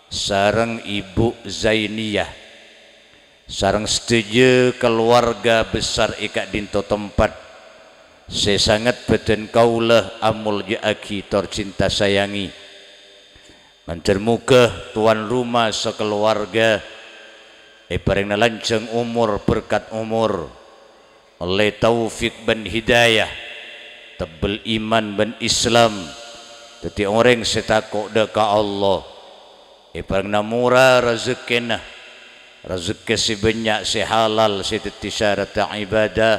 sareng Ibu Zainiyah, sareng sadhâjâ kalowarga besar è ka'dinto tempat sè sanget bâdhân kaulâ amolja'aghi tor cinta sayangè. Mandhâr moghâ towan roma sakalowarga èparèngana lanjhâng omor, berkat omor, ollè taufik bân hidayah, tebbel iman bân Islam, dhâddhi orèng sè tako' dâ' ka Allah, èparèngana mora rajhekkèna, rajhekkè sè bânnya', sè halal, sè dhâddhi syarat ibadah,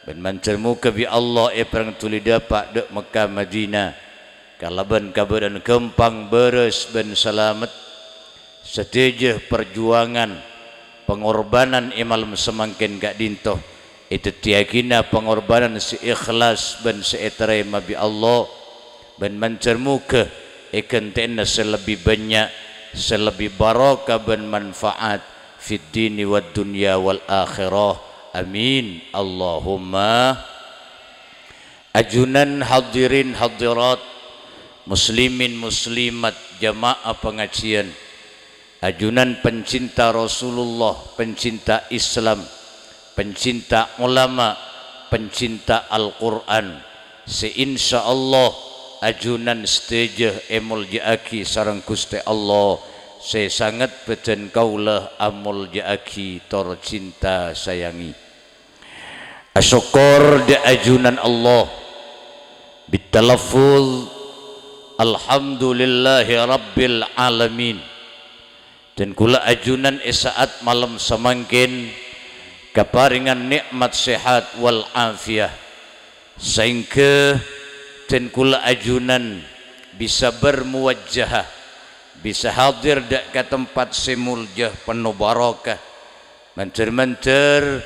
bân mandhâr moghâ bi' Allah èparèng dhuli dâpa' dâ' Mekkah Madinah kalabân kabâdâ'ân ghâmpang, bârâs bân salamet. Sadhâjâ parjuwangan, pangorbanan è malem samangkèn ka'dinto èdhâddhiyâghina pangorbanan sè ikhlas bân sè ètarèma bi' Allah, bân mandhâr moghâ èghântè'ana sè lebbi bânnya', sè lebbi barokah bân manfaat fid dini wad dunya wal akhirah. Amin, Allahumma. Ajunan hadirin hadirat, muslimin muslimat, jamaah pangajiyân, ajunan pencinta Rasulullah, pencinta Islam, pencinta ulama, pencinta Al-Qur'an, sè insyaallah ajunan sadhâjâ èmolja'aghi sareng Ghustè Allah sè sanget bâdhân kaulâ amolja'aghi tor cinta sayangè. Asokkor dâ' ajunan Allah, bitalaffuz, "Alhamdulillahi rabbil alamin." Dân kaulâ ajunan è sa'at malem samangkèn kaparèngan nè'mat sehat wal afiyah, saèngghâ dân kaulâ ajunan bisa bermuwajahah, bisa hadir dâ' ka tempat sè molja penno barokah. Mandhâr-mandhâr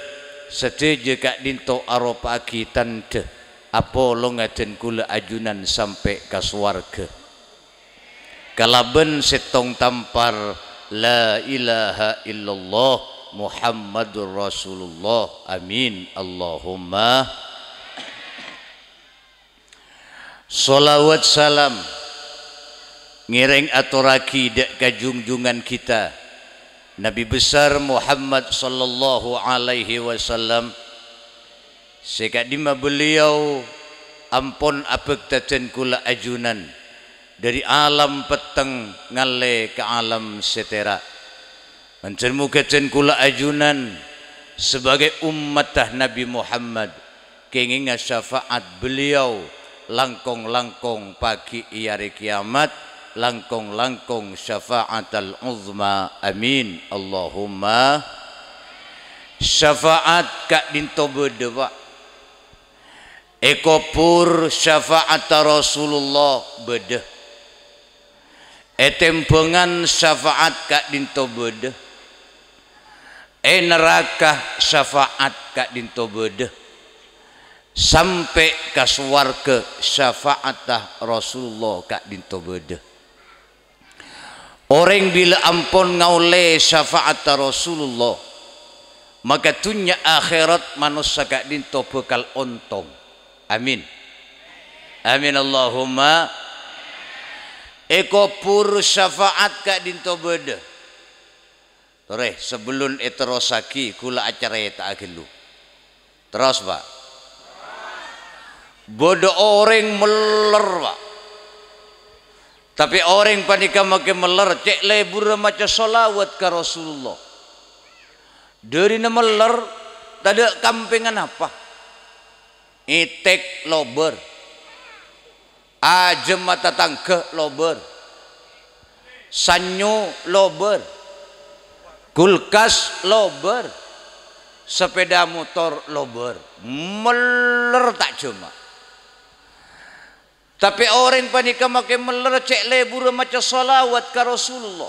sadhâjâ ka'dinto aropa'aghi tandhâ apolonga dân kaulâ ajunan sampè' ka sowarghâ. Kalabân sèttong tampar, "La ilaha illallah Muhammadur Rasulullah." Amin. Allahumma shalawat salam ngèrèng atorraghi dâ' ka junjungan kita, Nabi besar Muhammad sallallahu alaihi wasallam, sè ka'dimma beliau ampon abhâkta dân kaulâ ajunan dâri alam petteng ngallè ka alam sè tèra'. Mandhâr moghâ dân kaulâ ajunan sebagai ummatta Nabi Muhammad kèngènga syafa'at beliau langkong-langkong pagi è arè kiyamat, langkong-langkong syafa'atal uzma. Amin. Allahumma. Syafa'at ka'dinto bâdâ, Pa'. È kobhur syafa'atta Rasulullah bâdâ. È tèmbhângan syafa'at ka'dinto bâdâ. È naraka syafa'at ka'dinto bâdâ. Sampè' ka sowarghâ syafa'atta Rasulullah ka'dinto bâdâ. Orèng bilâ ampon ngaollè syafa'atta Rasulullah, maka dhunnya akhèrat manossa ka'dinto bhâkal ontong. Amin. Amin, Allahumma. È kobhur syafa'at ka'dinto bâdâ. Torè, sabellun èterrossaghi, kaulâ acarèta'a ghâllu. Terros, Pa'. Bâdâ orèng meller, Pa'. Tapè orèng panèka makè meller, cè' lebbhurrâ maca shalawat ka Rasulullah. Dârina meller, tadâ' kampèngan apa. Ètèk lobâr. Ajâmma tatangghâ lobâr. Sanyo lobâr. Kulkas lobâr. Sapèda motor lobâr. Meller ta' jâmma. Tapè orèng panèka makè meller cè' lebbhurrâ maca shalawat ka Rasulullah.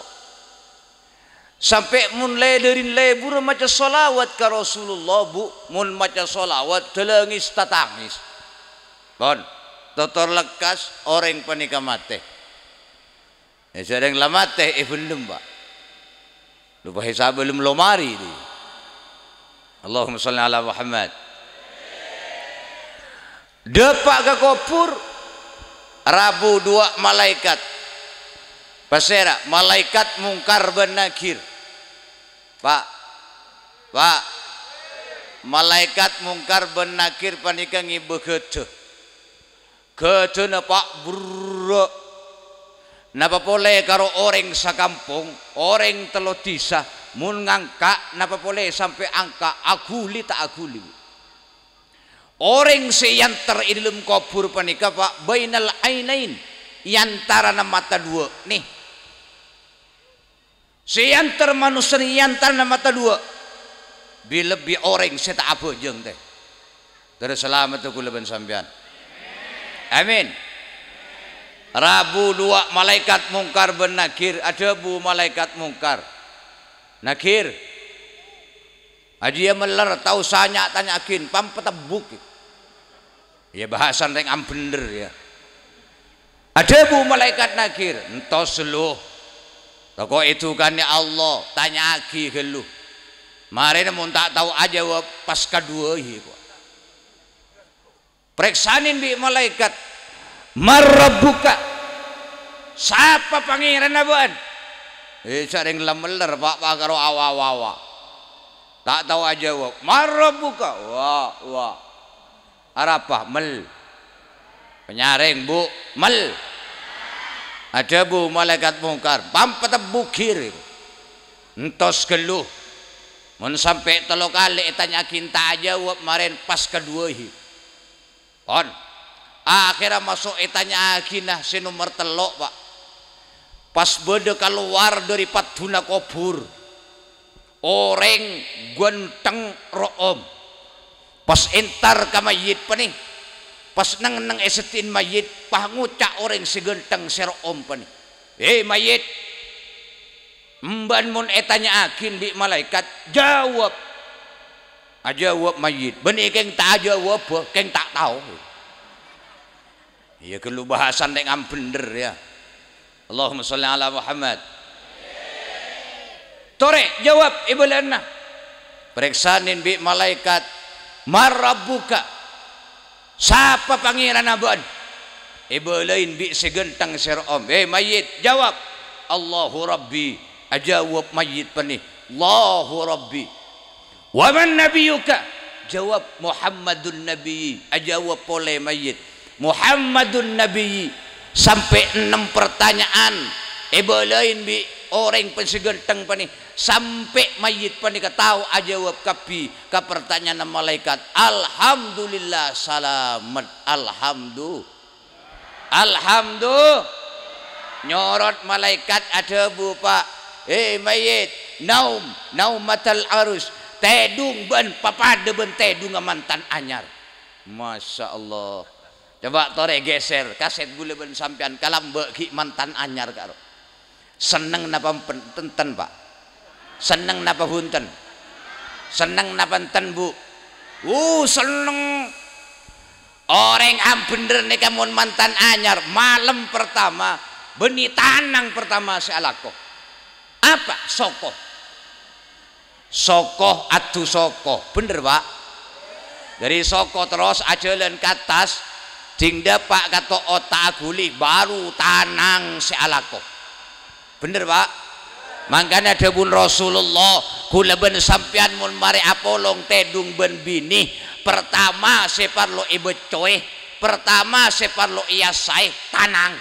Sampè' mon lè-, dâri lebbhurrâ maca shalawat ka Rasulullah, Bu, mon maca shalawat, dâlângis tatangis. Pon, totor lekkas, orèng panèka matè. È, sareng la matè, è, bellem, Pa'. Loppa è sabellem lomari, di. Allahumma shalli ala Muhammad. Dâpa' ka kobhur, rabu duwâ' malaèkat. Pasèra? Malaèkat Mungkar bân Nakir. Pa', Pa', malaèkat Mungkar bân Nakir panèka ngèbâ ghâdhâ. Ghâdhâna, Pa', berrâ'. Napa polè karo orèng sakampong, orèng tello dhisa, mon ngangka', napa polè sampè' angka', aghuli ta' aghuli. Orèng sè èanter è dâlem kobhur panèka, Pa', bainal ainain, è antarana mata duwâ', nè. Sè èanter manossa è antarana mata duwâ', bi-, lebbi orèng sè ta' abhâjâng, tè. Terros salamet kaulâ bân sampèyan. Amin. Rabu duwâ' malaèkat Mungkar bân Nakir, adhâbu malaèkat Mungkar, "Nakir, ajiyâ meller, ta' osa nya'-tanya'aghin, pam patebbhuk." Iyâ, bhâsana rèng ambhender, iyâ. Adhâbu malaèkat Nakir, "Entos, Lu. Tako' èdhukanè Allah, tanya'aghi ghâllu. Marèna mon ta' tao ajâwâb, pas kaduwâi, kowa." Parèksanè bi' malaèkat, "Man rabbuka? Sapa Pangèranna bâ'ân?" È, sareng la meller, Pa', pa' karo awa-awa. Ta' tao ajâwâb. "Man rabbuka?" Wa, wa. Arapa? Mel. Panyarèng, Bu. Mel. Adhâbu malaèkat Mungkar, "Pam patebbhuk, Gir. Entos ghâllu. Mon sampè' tello kalè ètanya'aghi ta' ajâwâb, marèn pas kaduwâ, hi. Pon. Akhèrra maso' ètanya'aghina sè nomer tello', Pa'. Pas bâdâ kalowar dâri padduna kobhur orèng ghântheng ro'om. Pas entar ka mayyit panè, pas neng-enneng è seddi'na mayyit, pas ngoca' orèng sè ghântheng sè ro'om panè, "Hè, mayyit! Embâ'ân mon ètanya'aghin bi' malaèkat, jâwâb! Ajâwâb, mayyit! Bânnè kèng ta' ajâwâbbhâ, kèng ta' tao." Iyâ, ghâllu bhâsana rèng bhender, yâ. Allahumma shalli ala Muhammad. "Torè, jâwâb," èbâlâ'âna. Parèksanè bi' malaèkat, "Man rabbuka?" "Sapa Pangèranna bâ'ân?" Èbâlâi bi' sè ghântheng sè ro'om. "Hè, mayyit, jâwâb!" "Allahu Rabbi." Ajâwâb mayyit panè, "Allahu Rabbi." "Wa man nabiyyuka?" Jâwâb, "Muhammadun Nabiyyi." Ajâwâb polè mayyit, "Muhammadun Nabiyyi." Sampè' ennem partanya'an èbâlâi bi' orèng pèn sè ghântheng panè, sampè' mayyit panèka tao ajâwâb kabbhi ka partanya'anna malaèkat. Alhamdulillah, salamet. Alhamdu-, alhamdu-, nyorot malaèkat adhâbu, Pa', "Hè, mayyit, naum, naumatal arus, tèdung bâ'ân papadâ bân tèdungnga mantan anyar." Masya Allah. Coba torè gheser, kasèt ghulâ bân sampèyan kalambâ' ghi' mantan anyar, karo. Senneng napa empen-, enten, Pa'? Senneng napa bhunten? Senneng napa enten, Bu? Uh, senneng. Orèng ambhender nèka mon mantan anyar, malem pertama, bânnè tanang pertama sè alako. Apa? Soko. Soko, adhu soko. Bhender, Pa'? Dâri soko terros ajhâlân ka attas, dhing dâpa' ka to'ot ta' aghuli, baru tanang sè alako. Bhender, Pa'? Mangkana dhâbuna Rasulullah, "Ghulâ bân sampèyan mon marè apolong tèdung bân binè, pertama sè parlo èbâccowè, pertama sè parlo èyassaè, tanang."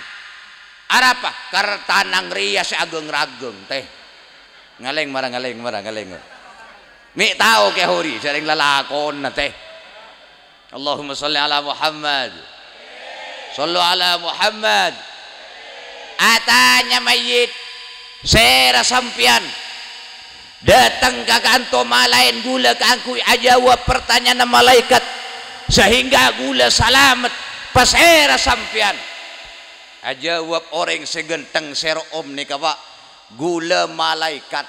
Arapa? Kar tanang rèya sè aghâng-raghâng, tè. Ngalèng mara, ngalèng mara, ngalèng. Mè' tao Kè Hori, jhâreng lalakonna, tè. Allahumma shalli ala Muhammad. Shallu ala Muhammad. Atanya mayyit, "Sèra sampèyan?" Dâteng ka ka'anto malaèn ghulâ kaangghuy ajâwâb partanya'anna malaèkat, sahèngga ghulâ salamet. "Pasèra sampèyan?" Ajâwâb orèng sè ghântheng sè ro'om nèka, Pa', "Ghulâ malaèkat."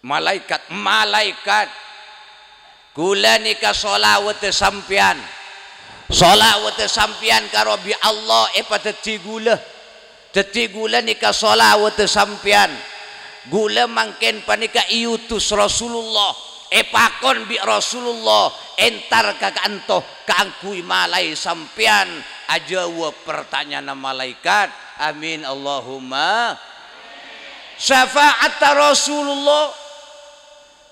Malaèkat, malaèkat. Ghulâ nèka sholawatta sampèyan. Sholawatta sampèyan ka Rabbi Allah èpadhâddhi ghulâ. Dhâddhi ghulâ nèka sholawatta sampèyan. Ghulâ mangkèn panèka èutus Rasulullah, èpakon bi' Rasulullah, èntar ka ka'anto kaangghuy malaè sampèyan ajâwâb partanya'anna malaèkat. Amin, Allahumma. Syafa'atta Rasulullah.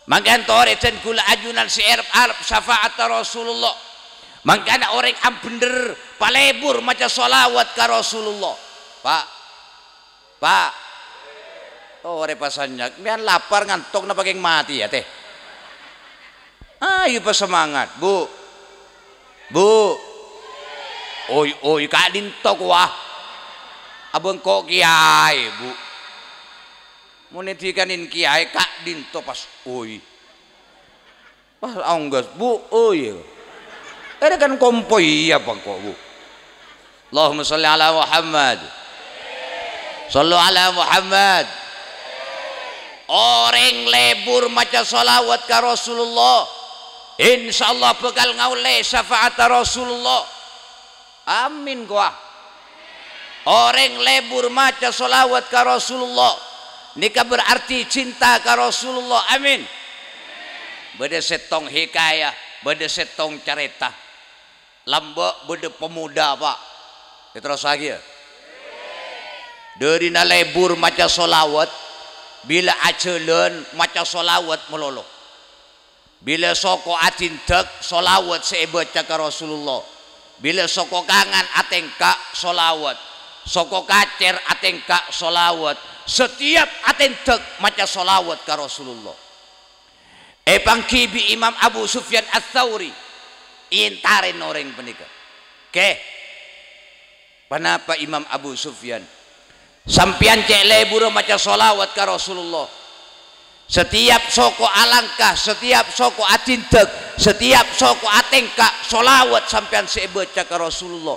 Mangkana torè dân ghulâ ajunan sè arep-arep syafa'atta Rasulullah. Mangkana orèng ambhender palebur maca sholawat ka Rasulullah. Pa', Pa'. Torè pasanyak. Mèyan lapar ngantok napa kèng matè, yâ, tè? Ayo pasemangat, Bu. Bu. Oi, oi, ka'dinto, kowa. Abâ' engko' kèyaè, Bu. Mon èdhikanèn kèyaè, ka'dinto pas, oi. Pas aongghâs, Bu, oi. Èrè kan kompoy apa engko', Bu? Allahumma shalli ala Muhammad. Shallu ala Muhammad. Orèng lebur maca sholawat ka Rasulullah, insyaallah bhâkal ngaollè syafa'atta Rasulullah. Amin, kowa. Orèng lebur maca sholawat ka Rasulullah, nèka berarti cinta ka Rasulullah. Amin. Bâdâ sèttong hikayah, bâdâ sèttong carèta. Lambâ' bâdâ pemuda, Pa'. Èterrossaghiyâ. Dârina lebur maca sholawat, bilâ ajhâlân maca sholawat malolo. Bilâ soko adindâk, sholawat sè èbâca ka Rasulullah. Bilâ soko kangan atèngka', sholawat. Soko kacèr atèngka', sholawat. Satèyap atindâk maca sholawat ka Rasulullah. Èpangghi bi' Imam Abu Sufyan Ats-Tsauri, èentarè orèng panèka. Kè, ponapa Imam Abu Sufyan? Sampèyan cè' lebbhurra maca shalawat ka Rasulullah. Setiap soko alangkah, setiap soko adindek, setiap soko atèngka, shalawat sampèyan sè èbâca ka Rasulullah.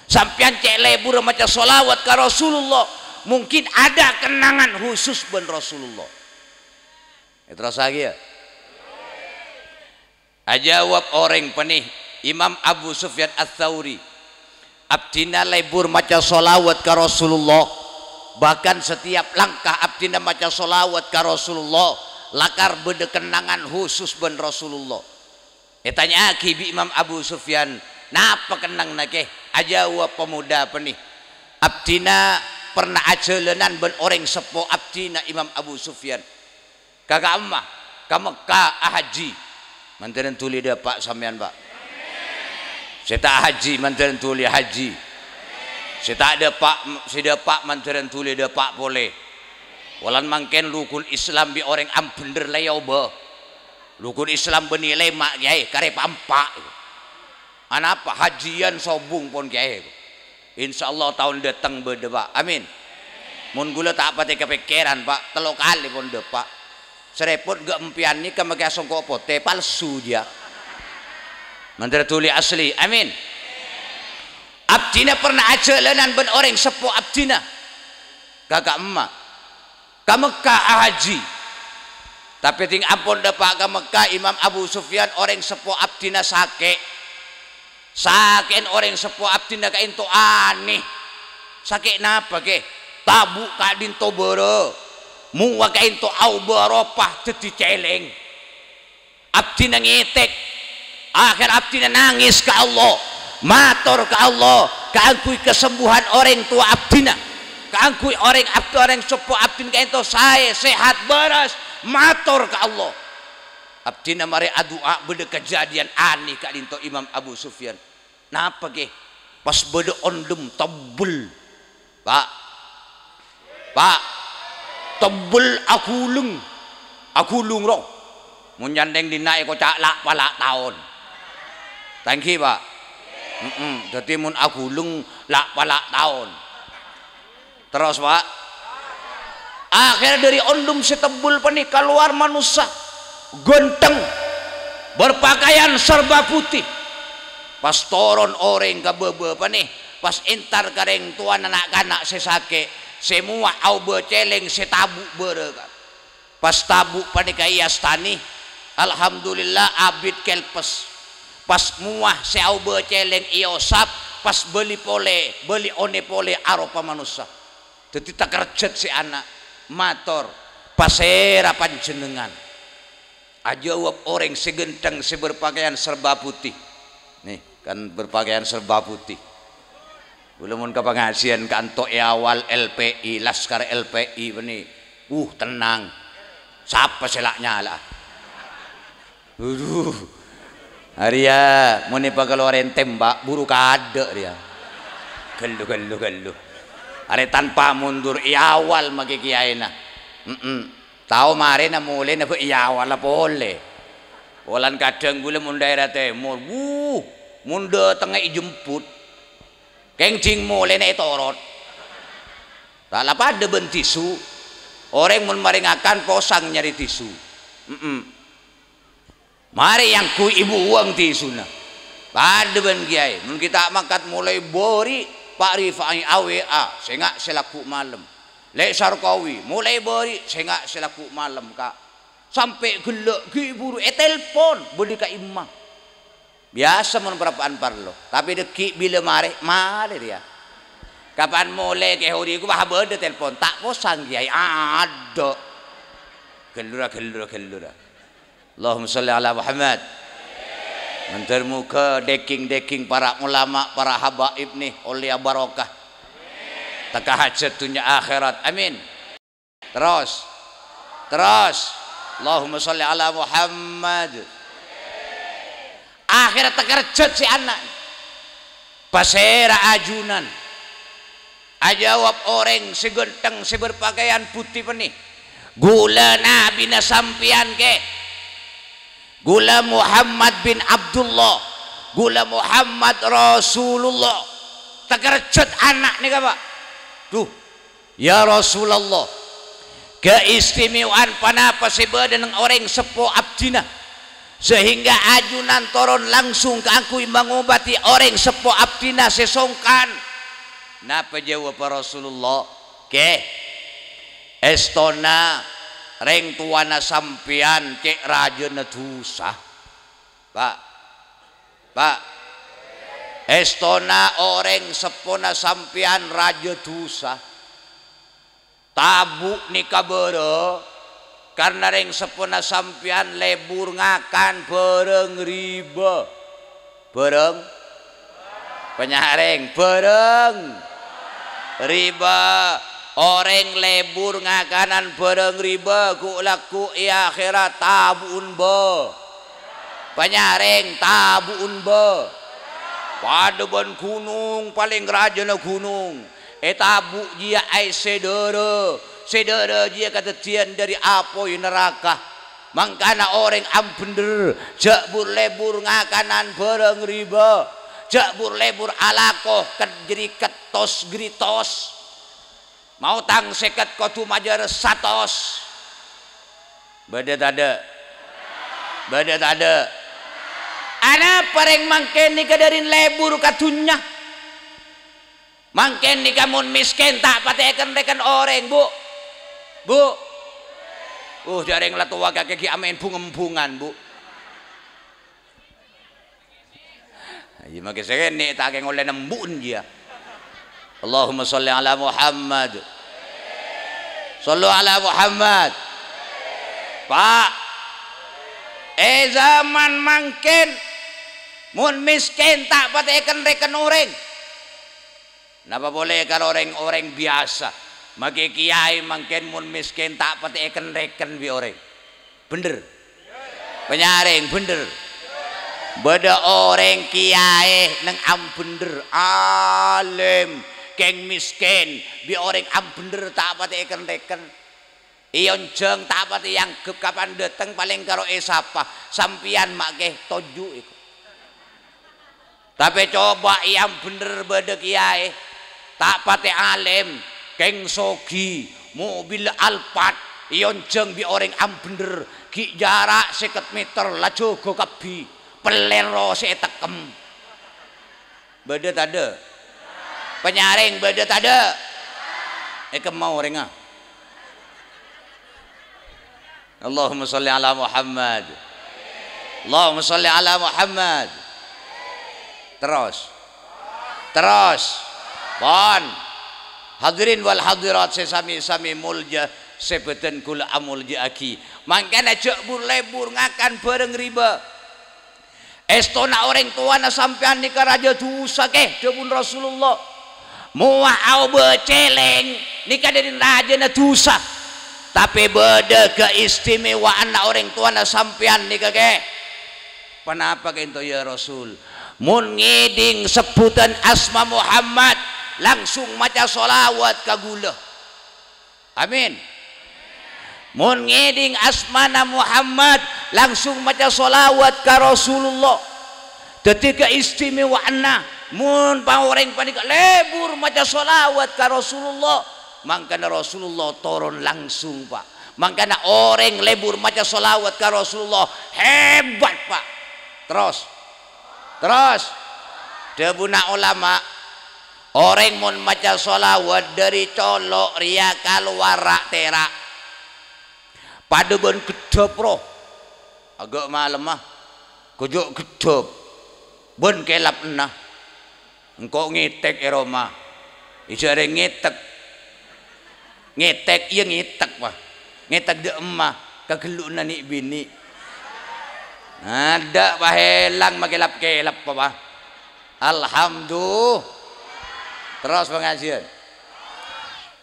Sampèyan cè' lebbhurra maca shalawat ka Rasulullah, mungkin ada kenangan khusus bân Rasulullah. Èterrossaghi, yâ. Ajâwâb orèng panè, Imam Abu Sufyan Ats-Tsauri, "Abdhina lebbhur maca shalawat ka Rasulullah, bahkan setiap langkah abdhina maca shalawat ka Rasulullah, lakar bâdâ kennangan khusus bân Rasulullah." Ètanya'aghi bi' Imam Abu Sufyan, "Napa kennangnga, Kè?" Ajâwâb pemuda panè, "Abdhina perna ajhâlânan bân orèng seppo abdhina, Imam Abu Sufyan." Ka ka'emma? Ka Mekka ahajji. Mandhârân dhuli dâpa' sampèyan, Pak. Sè ta' ahajji mandhârân dhuli hajji. Sè ta' dâpa', sè dâpa' mandhârân dhuli dâpa' polè. Polana mangkèn rukun Islam bi' orèng ambhendher la èobâ. Rukun Islam bânnè lèma', Kèyaè, karè pa'-empa'. Anapa? Hajjiyân sobung pon, Kèyaè. Insyaallah taon dâteng bâdâ, Pak. Amin. Mon ghulâ ta' patè kapèkkèran, Pak, tello kalè pon dâpa'. Sè rèpot ghâ' empèyan nèka makè songko' potè, palsu jiyâ. Mandhâr dhuli asli. Amin. Abdhina perna ajhâlânan bân orèng seppo abdhina. Ka ka'emma? Ka Mekka ahajji. Tapè dhing ampon dâpa' ka Mekka, Imam Abu Sufyan, orèng seppo abdhina sakè'. Sakè'en orèng seppo abdhina ka'ènto anè. "Sakè' napa, Kè?" "Tabu' ka'dinto bârâ. Mowa ka'ènto aobâ ropa dhâddhi cèlèng." Abdhina ngètèk. Akhèr abdhina nangès ka Allah, mator ka Allah kaangghuy kasembuhan orèng towa abdhina, kaangghuy orèng abd-, orèng seppo abdhina ka'ènto saè, sehat, bârâs, mator ka Allah. Abdhina marè adu'a, bâdâ kajhâdhiyân anè ka'dinto Imam Abu Sufyan. Napa, Kè? Pas bâdâ ondhem tebbel, Pak. Pak, tebbel aghulung. Aghulung, ro. Mon nyandheng dinna' èkoca' la'-pala' taon. Ta' ènggi, Pak? Heeh, dhâddhi mon aghulung la'-pala' taon. Terros, Pak. Akhèr dâri ondhem sè tebbel panè kalowar manossa ghântheng, berpakaian serba putih. Pas toron orèng ka bâbâ panè, pas èntar ka rèng towana na'-kana' sè sakè', sè mowa aobâ cèlèng sè tabu' bârâ, Kak. Pas tabu' panèka èastani, alhamdulillah abit kèlpes. Pas mowa sè aobâ cèlèng èosap, pas bâli polè, bâli onè polè aropa manossa. Dhâddhi takerjhât sè ana', mator, "Pasèra panjhennengngan?" Ajâwâb orèng sè ghântheng sè berpakaian serba putih. Nih, kan berpakaian serba putih. Ghulâ mon ka pangajiân ka'anto è awal L P I, laskar L P I bânnè. Uh, tenang. Sapa sè la nyala'a? Aduh. Arèya mon èpakalowar èntèm, Pak, buru kaadâ' rèya. Ghellu, ghellu, ghellu. Arè tanpa mundur, è awal makè kèyaèna. Mm-mm. Tao marèna molèna bâ' è awalla polè. Polana kadhâng ghulâ mon dhaèra tèmor, wuh, mon dâtengnga èjemput, kèng dhing molèna ètorot. Ta' la padâ bân tisu. Orèng mon marè ngakan posang nyarè tisu. Mm-mm. Marè èangghuy èbuwâng tisuna. Padâ bân kèyaè, mon ghi' ta' mangkat molaè bâri', Pak Rifai A W A, "Sènga' sè lagghu' malem." Lè' Sarkawi, molaè bâri', "Sènga' sè lagghu' malem, Ka'." Sampè' ghellâ' ghi' buru ètelpon, bâdâ ka'imma. Biyasa mon parappa'an parlo, tapè dhâggi' bilâ marè, marè rèya. Kapan molè kèya odi'na, wah, bâdâ telpon, "Ta' posang, Kèyaè, adâ'." Ghellura, ghellura, ghellura. Allahumma shalli ala Muhammad. Mandhâr moghâ dhâging-dhâging para ulama, para habaib nè, ollèya barokah. Tekka hajhât dhunnya akhèrat. Amin. Terros. Terros. Allahumma shalli ala Muhammad. Akhèr takerjhât sè ana'. Pasèra ajunan? Ajâwâb orèng sè ghântheng sè berpakaian putih panè, "Ghulâ nabina sampèyan, Kè." Ghulâ Muhammad bin Abdullah, ghulâ Muhammad Rasulullah. Takerjhât ana' nèka, Pak. Dhu, ya Rasulullah, kaistimewaan ponapa sè bâdâ neng orèng seppo abdhina, sehingga ajunan toron langsung kaangghuy mangobâdhi orèng seppo abdhina sè songkan? Napa jâwâbbhâ Rasulullah? Kè, èstona rèng towana sampèyan cè' rajâna dhusa. Pa', Pa', èstona orèng seppona sampèyan rajâ dhusa. Tabu' nèka bârâ, karna rèng seppona sampèyan lebur ngakan bârâng ribâ. Bârâng? Panyarèng, bârâng ribâ. Orèng lebur ngakanan bârâng ribâ, ghu'-lagghu' è akhèrat tabu'un bâ. Panyarèng, tabu'un bâ. Padâ bân ghunong, palèng rajâna ghunong. Ètabu' jiyâ aèssè dârâ. Sè dârâ jiyâ kadhâddhiyân dâri apoy naraka. Mangkana orèng ambhendher, jhâ' bur-lebur ngakanan bârâng ribâ. Jhâ' bur-lebur alako ket-, jâri kettos-gritos. Maotang sèket kodhu majâr satos. Bâdâ tadâ'? Bâdâ tadâ'? Anapa rèng mangkèn nèka dâri lebur ka dhunnya? Mangkèn nèka mon mèskèn ta' patè èken-rèken orèng, Bu. Bu. Uh, jârèng la towa kakè ghi' amèn bung-embungan, Bu. Iyâ, makè sè kènè' ta' kè ngollè nembu'en jiyâ. Allahumma sholli ala Muhammad. Shollu ala Muhammad. Pa', è zaman mangkèn, mon mèskèn ta' patè èken-rèken orèng. Napa polè karo rèng-orèng biyasa? Makè kèyaè mangkèn mon mèskèn ta' patè èken-rèken bi' orèng. Bhendher? Panyarèng, bhendher. Bâdâ orèng kèyaè neng ambhendher, alim, kèng mèskèn, bi' orèng ambhendher ta' patè èken-rèken. Èonjhâng ta' patè èangghep, kapan dâteng palèng karo èsapa, "Sampèyan ma' kè toju' èko." Tapè coba è ambhendher bâdâ kèyaè, ta' patè alim, kèng sogi, mobil Alphard, èonjhâng bi' orèng ambhendher, ghi' jhârâ' sèket mèter, la jâgâ kabbhi, pellèr rosè ètekkem. Bâdâ tadâ'? Panyarèng, bâdâ tadâ'? Èkemma orèngnga. Allahumma sholli ala Muhammad. Allahumma sholli ala Muhammad. Terros. Terros. Pon. Hadirin wal hadirat sè sami-sami molja, sè bâdân kaulâ amolja'aghi. Mangkana jhâ' bur-lebur ngakan bârâng ribâ. Èstona orèng towana sampèyan nèka rajâ dhusa, kè, dhâbuna Rasulullah. Mowa aobâ cèlèng nèka dâri rajâna dhusa. Tapè bâdâ kaistimewaanna orèng towana sampèyan nèka, kè. Ponapa ka'ènto, ya Rasul? Mon ngèdhing sebbhutan asma Muhammad, langsung maca sholawat ka ghulâ. Amin. Mon ngèdhing asmana Muhammad, langsung maca sholawat ka Rasulullah. Dhâddhi kaistimewaanna, mon pa-, orèng panèka lebur maca sholawat ka Rasulullah, mangkana Rasulullah toron langsung, Pa'. Mangkana orèng lebur maca sholawat ka Rasulullah, hebat, Pa'. Terros. Terros. Dhâbuna ulama, Orèng mon maca sholawat dâri colo' rèya kalowar ra'-tèra'. Padâ bân ghedhâp, ro. Aghâ' malemma, ghujhu' ghedhâp. Bân kèlapna. Engko' ngètèk è roma. Èjhârè ngètèk. Ngètèk, iyâ ngètèk, Pa'. Ngètèk dâ' emma, kaghâllu'na nè'-binè'. Adâ', Pa', hèlang makè lap-kèlap, Pa'. Alhamdu-, Terros pangajiân.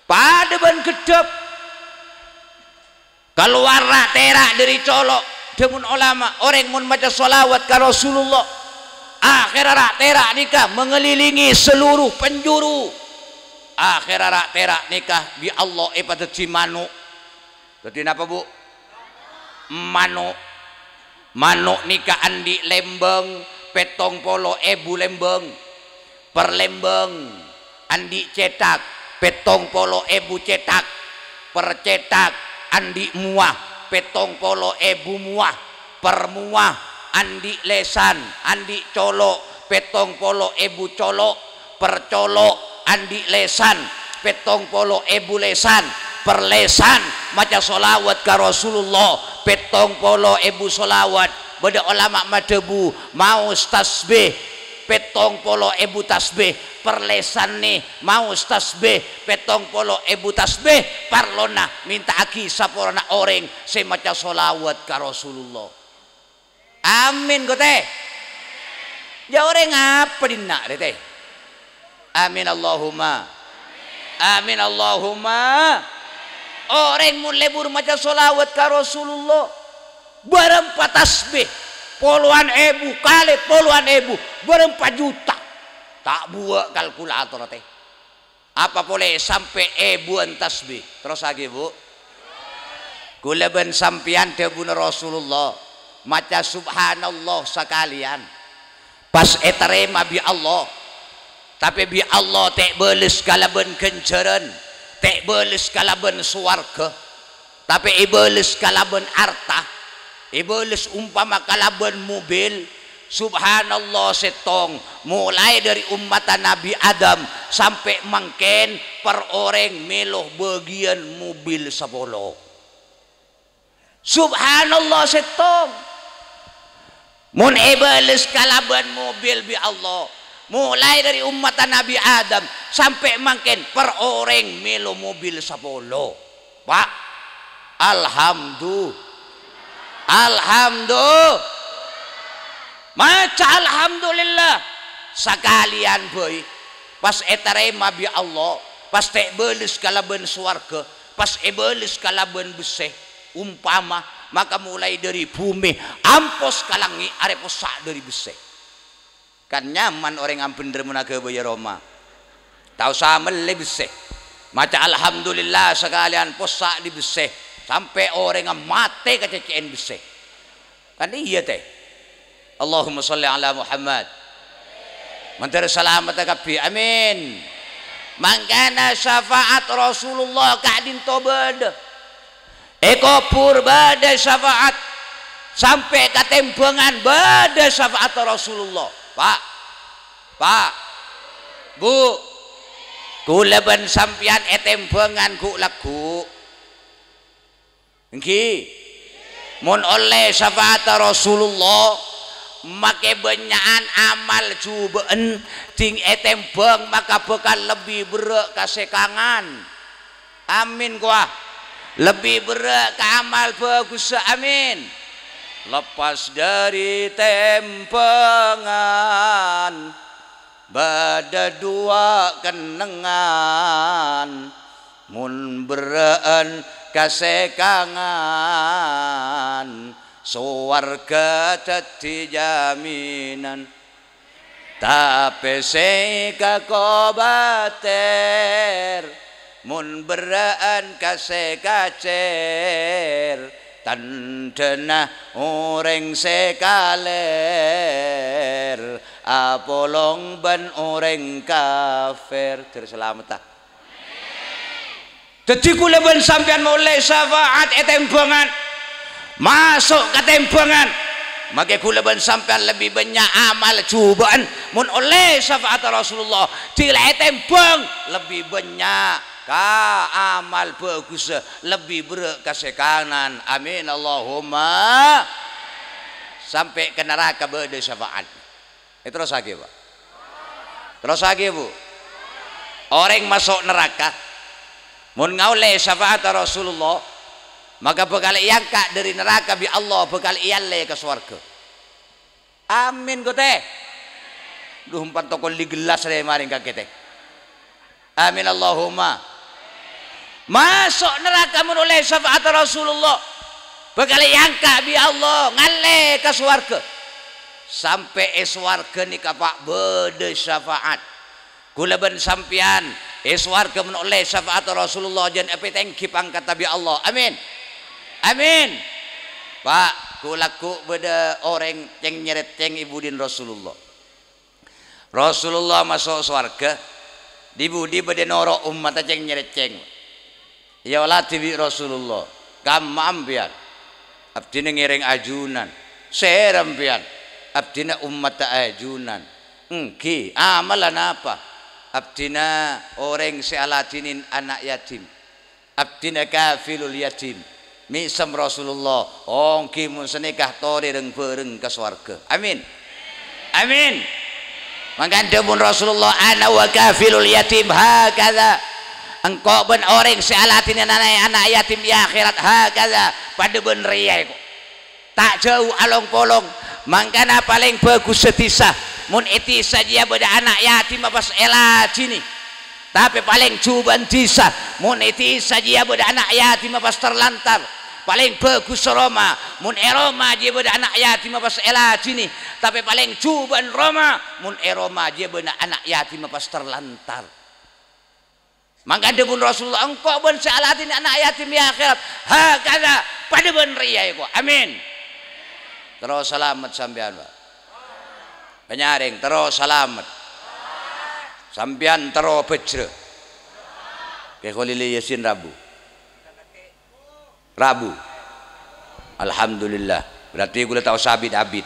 Padâ bân ghedhâp. Kalowar ra'-tèra' dâri colo'. Dhâbuna ulama, orèng mon maca sholawat ka Rasulullah, akhèrra ra'-tèra' nèka mangalilingi seluruh penjuru. Akhèrra ra'-tèra' nèka bi' Allah èpadhâddhi mano'. Dhâddhi napa, Bu? Mano'. Mano' nèka andi' lembang pèttong polo èbu lembang. Per lembang andi' cèthak pèttong polo èbu cèthak. Per cèthak andi' mowa pèttong polo èbu mowa. Per mowa andi' lèsan, andi' colo' pèttong polo èbu colo'. Per colo' andi' lèsan pèttong polo èbu lèsan. Per lèsan maca sholawat ka Rasulullah pèttong polo èbu sholawat. Bâdâ olama madhâbu, maos tasbih pèttong polo èbu tasbih. Per lèsanna maos tasbih pèttong polo èbu tasbih. Parlona mènta'aghi saporana orèng sè maca sholawat ka Rasulullah. Amin, ko, tè. Jâ' orèng apa dinna', rè, tè? Amin Allahumma. Amin Allahumma. Orèng mon lebur maca sholawat ka Rasulullah, bârâmpa tasbih, polowan èbu kalè polowan èbu, bârâmpa juta. Ta' buwâ' kalkulator, tè. Apa polè sampè' èbuwân tasbih? Terrossaghi, Bu. Kaulâ bân sampèyan dhâbuna Rasulullah, maca subhanallah sakalèyan, pas ètarèma bi' Allah. Tapè bi' Allah ta' èbâles kalabân ghânjhârân, ta' èbâles kalabân sowarghâ. Tapè èbâles kalabân arta, èbâles ompama kalabân mobil. Subhanallah sèttong, molaè dhâri ommatta Nabbhi Adam sampè' mangkèn, per orèng mèlo bâgiyân mobil sapolo. Subhanallah sèttong. Mon èbâles kalabân mobil bi' Allah, molaè dhâri ommatta Nabbhi Adam sampè' mangkèn, per orèng mèlo mobil sapolo. Pa', alhamdu-, alhamdu-, maca alhamdulillah sakalèyan bhâi, pas ètarèma bi' Allah, pas ta' èbâles kalabân sowarghâ, pas èbâles kalabân bessè. Ompama, maka molaè dhâri bhumè ampos ka langngè' arè possa' dhâri bessè. Kan nyaman orèng ambhendher mon aghâbâyâ roma. Ta' osa mellè bessè. Maca alhamdulillah sakalèyan possa' dhi bessè. Sampè' orèngnga matè kacècè'èn bessè. Kan iyâ, tè? Allahumma shalli ala Muhammad. Mandhâr salameddhâ kabbhi. Amin. Mangkana syafaat Rasulullah ka'dinto bâdâ. È kobhur bâdâ syafaat. Sampè' ka tèmbhângan bâdâ syafaat Rasulullah. Pa'. Pa'. Bu. Kaulâ bân sampèyan è tèmbhângan ghu'-lagghu'. Èngghi. Mon ollè syafa'atta Rasulullah, makè bânnya'an amal jhubâ'ân, dhing ètèmbhâng maka bhâkal lebbi berrâ' ka sè kangan. Amin, kowa. Lebbi berrâ' ka amal bhâghussa. Amin. Lepas dhâri tèmbhângan, bâdâ duwâ' kennengngan, mon berrâ'ân ka sè kangan, sowarghâ dhâddhi jaminan. Tapè sè èkakobâtèr, mon berrâ'ân ka sè kacèr, tandhâna orèng sè kalèr apolong bân orèng kafir. Dhâr salameddhâ. Dhâddhi, kaulâ bân sampèyan molè syafa'at è tèmbhângan, maso' ka tèmbhângan. Makè kaulâ bân sampèyan lebbi bânnya' amal jhubâ'ân mon ollè syafa'atta Rasulullah. Dhing la ètèmbhâng lebbi bânnya' ka amal bhâghussa, lebbi berrâ' ka sè kangan. Amin, Allahumma. Sampè' ka naraka bâdâ syafa'at. Èterrossaghi, Pa'. Terrossaghi, Bu. Orèng maso' naraka, mon ngaollè syafa'atta Rasulullah, maka bhâkal èangka' dhâri naraka bi' Allah, bhâkal èallè ka sowarghâ. Amin, ko, tè. Dhu, empat tokol di gelas rè marèng kakè, tè. Amin, Allahumma. Maso' naraka mon ollè syafa'atta Rasulullah. Bhâkal èangka' bi' Allah, ngallè ka sowarghâ. Sampè' è sowarghâ nèka, Pa', bâdâ syafa'at. Kaulâ bân sampèyan è sowarghâ mon ollè syafa'atta Rasulullah, jhân èpatèngghi pangkaddhâ bi' Allah. Amin. Amin. Pa', Ghu-lagghu' bâdâ orèng cèng-nyarècèng è budina Rasulullah. Rasulullah maso' sowarghâ, dhi-budhi bâdâ noro' ommaddhâ cèng-nyarècèng. Èolatè bi' Rasulullah, "Kamma ampèyan?" "Abdhina ngèrèng ajunan." "Sèra ampèyan?" "Abdhina ommaddhâ ajunan." "Èngghi, amalla napa?" "Abdhina orèng sè aladhinè ana' yatim." "Abdhina kafilul yatim." Mèsem Rasulullah, "Ongghi mon sanèka torè reng-bhâreng ka sowarghâ." Amin. Amin. Mangkana dhâbuna Rasulullah, "Ana wa kafilul yatim hakadha." Engko' bân orèng sè aladhinè ana', ana' yatim è akhèrat hakadha, padâ bân rèya èko. Ta' jâu along-polong. Mangkana palèng bhâghussa dhisa, mon è dhisa jiyâ bâdâ ana' yatimma pas èladhinè. Tapè palèng jhubâ'ân dhisa, mon è dhisa jiyâ bâdâ ana' yatimma pas terlantar. Palèng bhâghussa roma, mon è roma jiyâ bâdâ ana' yatimma pas èladhinè. Tapè palèng jhubâ'ân roma, mon è roma jiyâ bâdâ ana' yatimma pas terlantar. Mangkana dhâbuna Rasulullah, "Engko' bân sè aladhinè ana' yatim è akhèrat, hakadha, padâ bân rèya èko." Amin. Terro salamet sampèyan, Pak. Panyarèng, terro salamet. Sampèyan terro bhâjrâ. Kè Kholil Yasin rabu. Rabu. Alhamdulillah. Berarti kaulâ ta' osa abit-abit.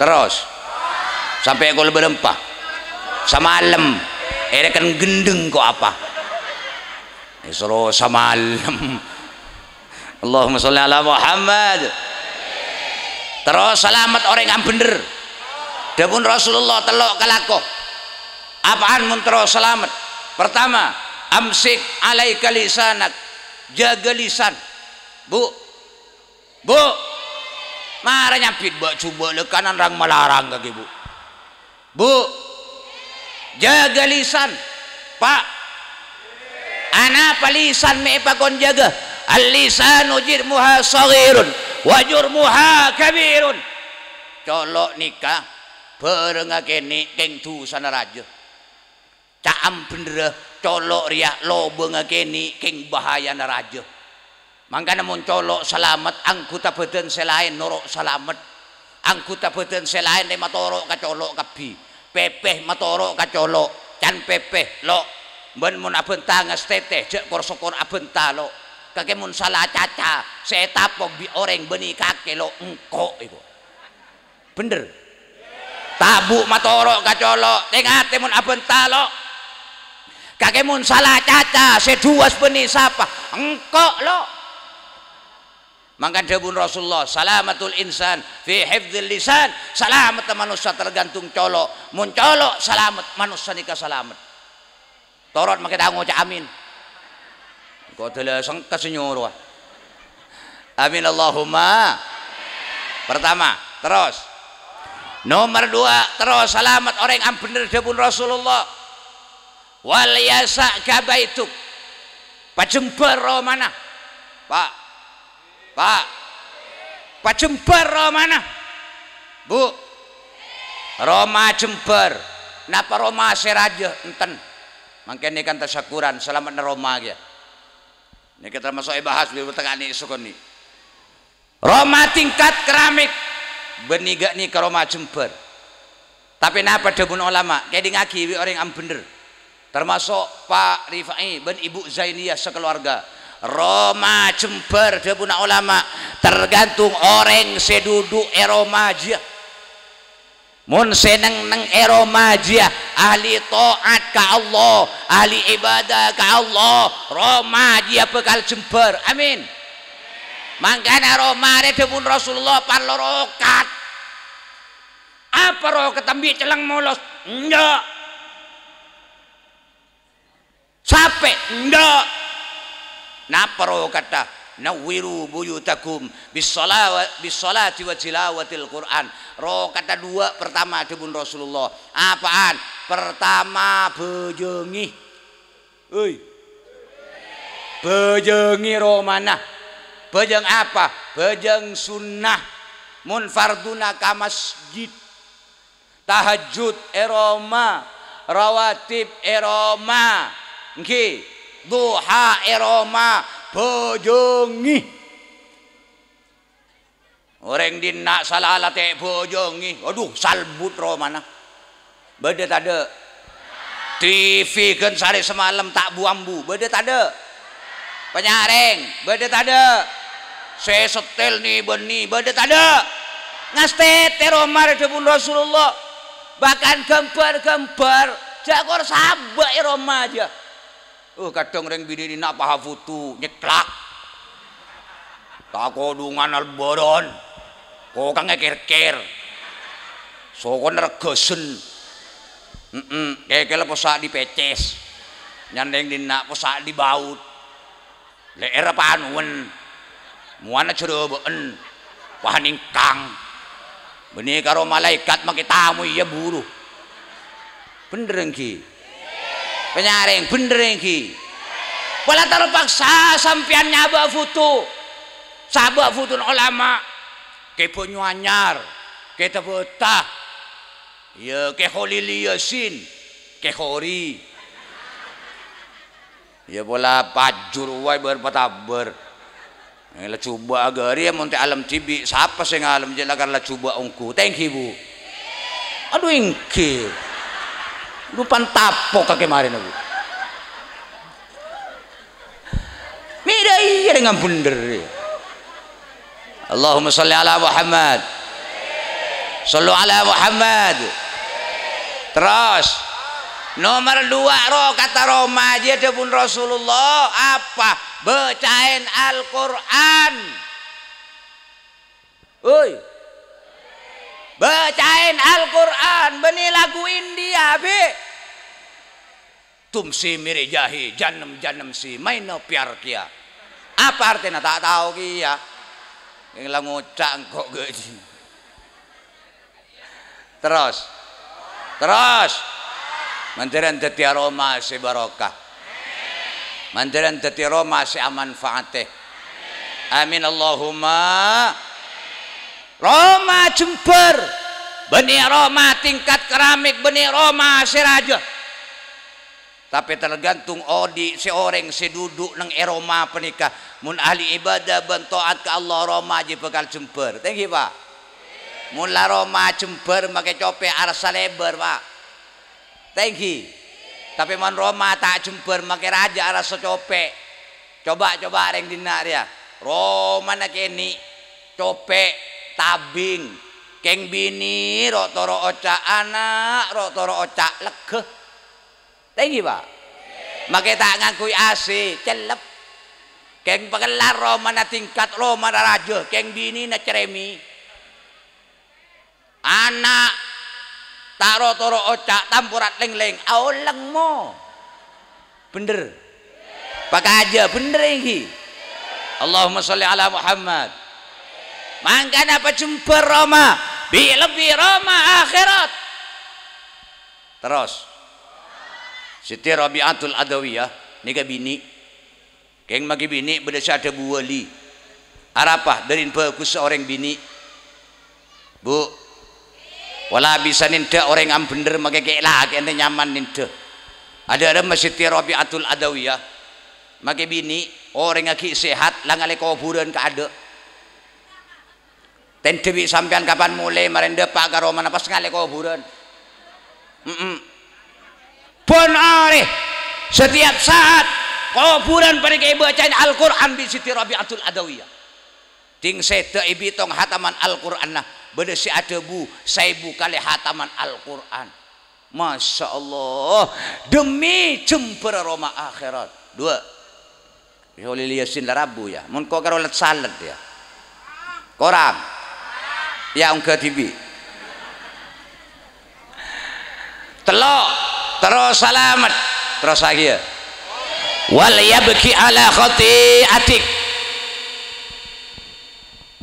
Terros. Sampè' kaulâ bârâmpa. Samalem. Èrèken ghendheng ko' apa. Èsoro samalem. Allahumma sholli ala Muhammad. Terros salamet orèng ambhendher. Dhâbuna Rasulullah tello' kalako. Apaan mon terro salamet? Pertama, amsik alaika lisanak. Jâgâ lisan. Bu. Bu. Mara nyambit bâ'-jhubâ' lèkanan rang-malarang kakè, Bu. Bu. Jâgâ lisan. Pak. Anapa lisan mè' èpakon jâgâ? Al-lisanu jirmuha shaghirun wa jurmuha kabirun. Colo' nèka bhârângnga kènè' kèng dhusana rajâ. Ca'am bhendherra colo' rèya lobângnga kènè' kèng bahayana rajâ. Mangkana mon colo' salamet, anggota bhâdhân sè laèn noro' salamet. Anggota bhâdhân sè laèn rè matoro' ka colo' kabbhi. Pèpè matoro' ka colo', can pèpè, lo'. Bân mon abhânta ngastètè, jhâ' kor-sokor abhânta, lo'. Kakè mon sala caca, sè ètapok bi' orèng bânnè kakè, lo', engko' èko. Bhendher. Tabu' matoro' ka colo', tè-ngatè mon abhânta, lo'. Kakè mon sala caca, sè duwas bânnè sapa? Engko', lo'. Mangkana dhâbuna Rasulullah, "Salamatul insan fi hifdzil lisan." Salameddhâ manossa tergantung colo'. Mon colo' salamet, manossa nèka salamet. Torot makè ta' ngoca' amin. Engko' dâlâ sengka sè nyorowa. Amin Allahumma. Pertama, terros. Nomer dua, terros salamet orèng ambhendher dhâbuna Rasulullah. "Wal yasa' ka baituk." Pajembhâr romana. Pak. Pak. Pajembhâr romana. Bu. Roma jembhâr. Napa roma sè rajâ? Enten. Mangkèn nèka tasakkuran, salameddhâ roma kèya. Nèka tamaso' èbahas bi' tengnga'na èsok kènè'. Roma tingkat keramik. Bânnè ghâ' nèka roma jembhâr. Tapè napa dhâbuna ulama? Kèdingngaghi bi' orèng ambhendher. Tamaso' Pa' Rifai bân Ibu Zainiyah sakalowarga. Roma jembhâr dhâbuna ulama, tergantung orèng sè duduk è roma jiyâ. Mon sè neng-enneng è roma jiyâ, ahli taat ka Allah, ahli ibadah ka Allah, roma jiyâ bhâkal jembhâr. Amin. Mangkana roma rè dhâbuna Rasulullah parlo rokat. Apa rokat ambi' celleng molos? Enjâ'. Sapè? Enjâ'. Napa rokatta? "Nawwiru buyutakum bis-shalawa-, bis-sholati wa tilawatil Qur'an." Rokatta duwâ' pertama dhâbuna Rasulullah. Apaan? Pertama, bhâjângi. Hei. Bhâjângi romana. Bhâjâng apa? Bhâjâng sunnah. Mon fardhuna ka masjid. Tahajjud è roma, rawatib è roma, èngghi, duha è roma, bhâjângi. Orèng dinna' sala la tè' bhâjângè, adhu, salbut romana. Bâdâ tadâ'? T V ghân sarè samalem ta' bu-ambu, bâdâ tadâ'? Panyarèng, bâdâ tadâ'? Sè setel nè-bânnè, bâdâ tadâ'? Ngastètè roma rè dhâbuna Rasulullah. Bahkan ghâmbhâr-ghâmbhâr, jhâ' kor sabâ' è roma jâ. Oh, kadhâng rèng binè dinna' paha foto, nyeklak. Kakodhungan al-baron. Kokangngè kèr-kèr. Sokona reggâsen. Mm-mm, kèkèlla possa' dipècès. Nyandeng dinna' possa' dibaut. Lè'èrra panowen. Mowana jârâbâ'ân. Paha nèngkang. Bânnè karo malaèkat makè tamoy iyâ buru. Bhendher èngghi? Panyarèng, bhendher èngghi? Pola terpaksa sampèyan nyabâ' foto. Sabâ' fotona olama. Kè Banyuanyar, Kè Tabata. Iyâ, Kè Kholil Yasin, Kè Khori. Iyâ pola pajur waè bâr-patabâr. Eh, la jhubâ' aghâri mon tè' alem dhibi', sapa sè ngalem jâ' lakar la jhubâ' ongghu. Tèngghi, Bu. Adhu, èngghi. Lu pantapok kakè marèna, Bu. Mèra iyâ dengan bhendher. Allahumma shalli ala Muhammad. Shallu ala Muhammad. Terros, nomer duwâ', ro-, kata roma jiyâ dhâbuna Rasulullah, apa? Bâcaèn Al-Qur'an. Oi. Bâcaèn Al-Qur'an, bânnè lagu India, Bi'. Tumsi mere jahi, janem-janem si maina pyar kèya. Apa artèna? Ta' tao kèya. Sè la ngoca' engko' ghâji. Terros. Terros. Mandhârân dhâddhiyâ roma sè barokah. Mandhârân dhâddhiyâ roma sè amanfaatè. Amin Allahumma. Roma jembhâr, bânnè roma tingkat keramik, bânnè roma sè rajâ. Tapè tergantung odi' sè orèng sè duduk neng è roma panèka. Mon ahli ibadah bân to'at ka Allah, roma jiyâ bhâkal jembhâr. Tèngghi, Pa'? Mon la roma jembhâr makè copè' arassa lèbâr, Pa'. Tèngghi. Tapè mon roma ta' jembhâr makè rajâ arassa copè'. Coba-coba rèng dinna' rèya. Romana kènè', copè', tabing. Kèng binè ro'-toro' oca', ana' ro'-toro' oca', leggâ. Tèngghi, Pa'. Makè ta' ngangghuy A C, cellep. Kèng pakellar romana tingkat, romana rajâ, kèng binèna cerèmè. Ana' ta' ro'-toro' oca', tamporat lèng-lèng, aolèng mo. Bhendher. Pakajâ, bhendher èngghi? Allahumma shalli ala Muhammad. Mangkana pajembhâr roma, bi-, lebbi roma akhèrat. Terros. Siti Rabi'atul Adawiyah nèka binè'. Kèng makè binè' bâdâ sè adhâbu wali. Arapa dhârin bhâghussa orèng binè'? Bu, pola bisa nèndhâ orèng ambhendher makè kè'-lakè'an nyaman nèndhâ. Adhâ' remma Siti Rabi'atul Adawiyah. Makè binè', orèng aghi' sehat, la ngalè kobhurân kaadâ'. Tèndhâ bi' sampèyan kapan molè marèn dâpa' ka romana pas ngalè kobhurân. Mm-mm. Bân arè, setiap saat, kobhurân panèka èbâcaè Al-Qur'an bi' Siti Rabi'atul Adawiyah. Ding sèdhâ èbitong hataman Al-Qur'anna, bâdâ sè adhâbu saèbu kalè hataman Al-Qur'an. Masya Allah, demi jembhârrâ roma akhèrat. Dua. Kholil Yasin la rabu, ya. Mon ko' karo let-salet, ya. Korang. Ya, ongghâ dhibi'. Tello'. Terros salamet. Terros lagi, ya. Wal yabki ala khati'atik.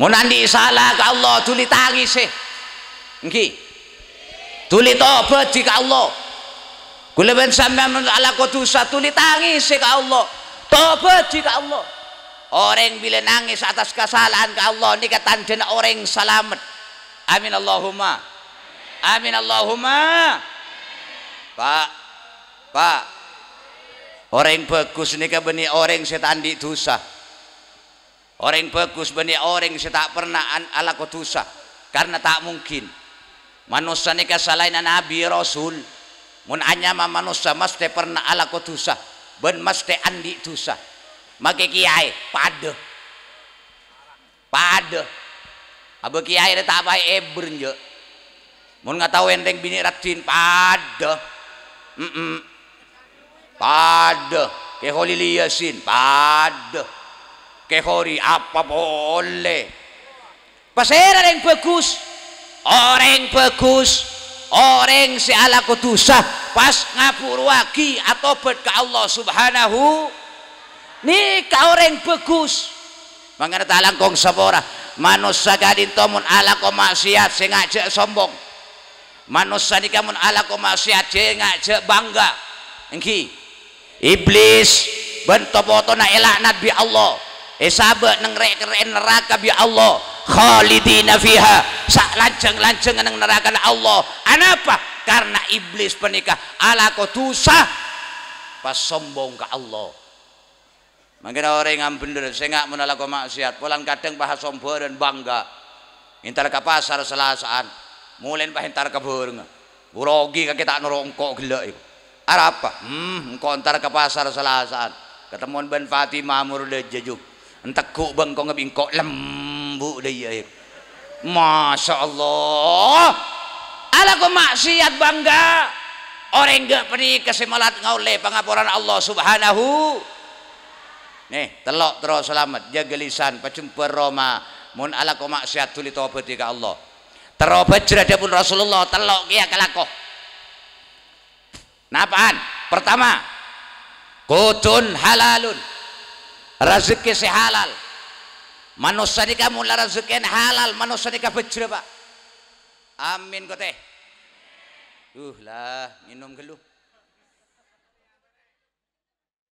Mon andi' sala ka Allah, dhuli tangisè. Èngghi. Dhuli tobâdhi ka Allah. Kaulâ bân sampèyan mon alako dhusa, dhuli tangisè ka Allah. Tobâdhi ka Allah. Orèng bilâ nangès atas kasala'an ka Allah, nèka tandhâna orèng salamet. Amin Allahumma. Amin Allahumma. Pa', Pa'. Orèng bhâghus nèka bânnè orèng sè ta' andi' dhusa. Orèng bhâghus bânnè orèng sè ta' pernah an-, alako dhusa, karna ta' mungkin. Manossa nèka salaènna nabi, rasul, mon anyama manossa, mastè pernah alako dhusa, bân mastè andi' dhusa. Make kiyaè, padâ. Padâ. Abâ kiyaè rè ta' paè èbâr, enjâ'. Mon ngataowè rèng binè' raddhin, padâ. Mm-mm. Padâ. Kè Kholil Yasin, padâ. Kè Khori, apa polè. Pasèra rèng bhâghus? Orèng bhâghus, orèng sè alako dhusa, pas ngaburuwâghi atobhât ka Allah Subhanahu. Nèka orèng bhâghus. Mangkana ta' langkong sapora. Manossa ka'dinto mon alako ma'siyat sè ngajhâ' sombong. Manossa nèka mon alako ma'siyat sè ngajhâ' bangga. Èngghi. Iblis bân to-potona èla'nat bi' Allah. Èsabâ' neng rè'-kerrè'en naraka bi' Allah. Khalidina fiha. Salanjhâng-lanjhângnga neng narakana Allah. Anapa? Karna Iblis panèka alako dhusa. Pas sombong ka Allah. Mangkana orèng ambhender, sènga' mon alako ma'siyat, polana kadhâng pas asombhârân bangga. Entar ka pasar Salasaan, molèn pas entar ka bhârengnga. Grogi kakè ta' noro' engko' ghellâ' èko. Arapa? Hmm, engko' entar ka pasar Salasaan. Katemmowan bân Fatimah Murdâjâ, ju. Entegghu' bâ' engko' ngabi' engko' lembu' dâ' iyâ èko. Masya Allah. Alako ma'siyat bangga. Orèng ghâ' panèka sè malat ngaollè pangaporana Allah Subhanahu. Nè, tello' terro salamet, jâgâ lisan, pajembhâr roma, mon alako ma'siyat dhuli tobhâdhi ka Allah. Terro bhâjrâ dhâbuna Rasulullah, tello' kèya kalako. Napa'an? Pertama, qutun halalun. Rajhekkè sè halal. Manossa nèka mon la rajhekkèna halal, manossa nèka bhâjrâ, Pak. Amin, kote. Uh, la, ngènom ghâllu.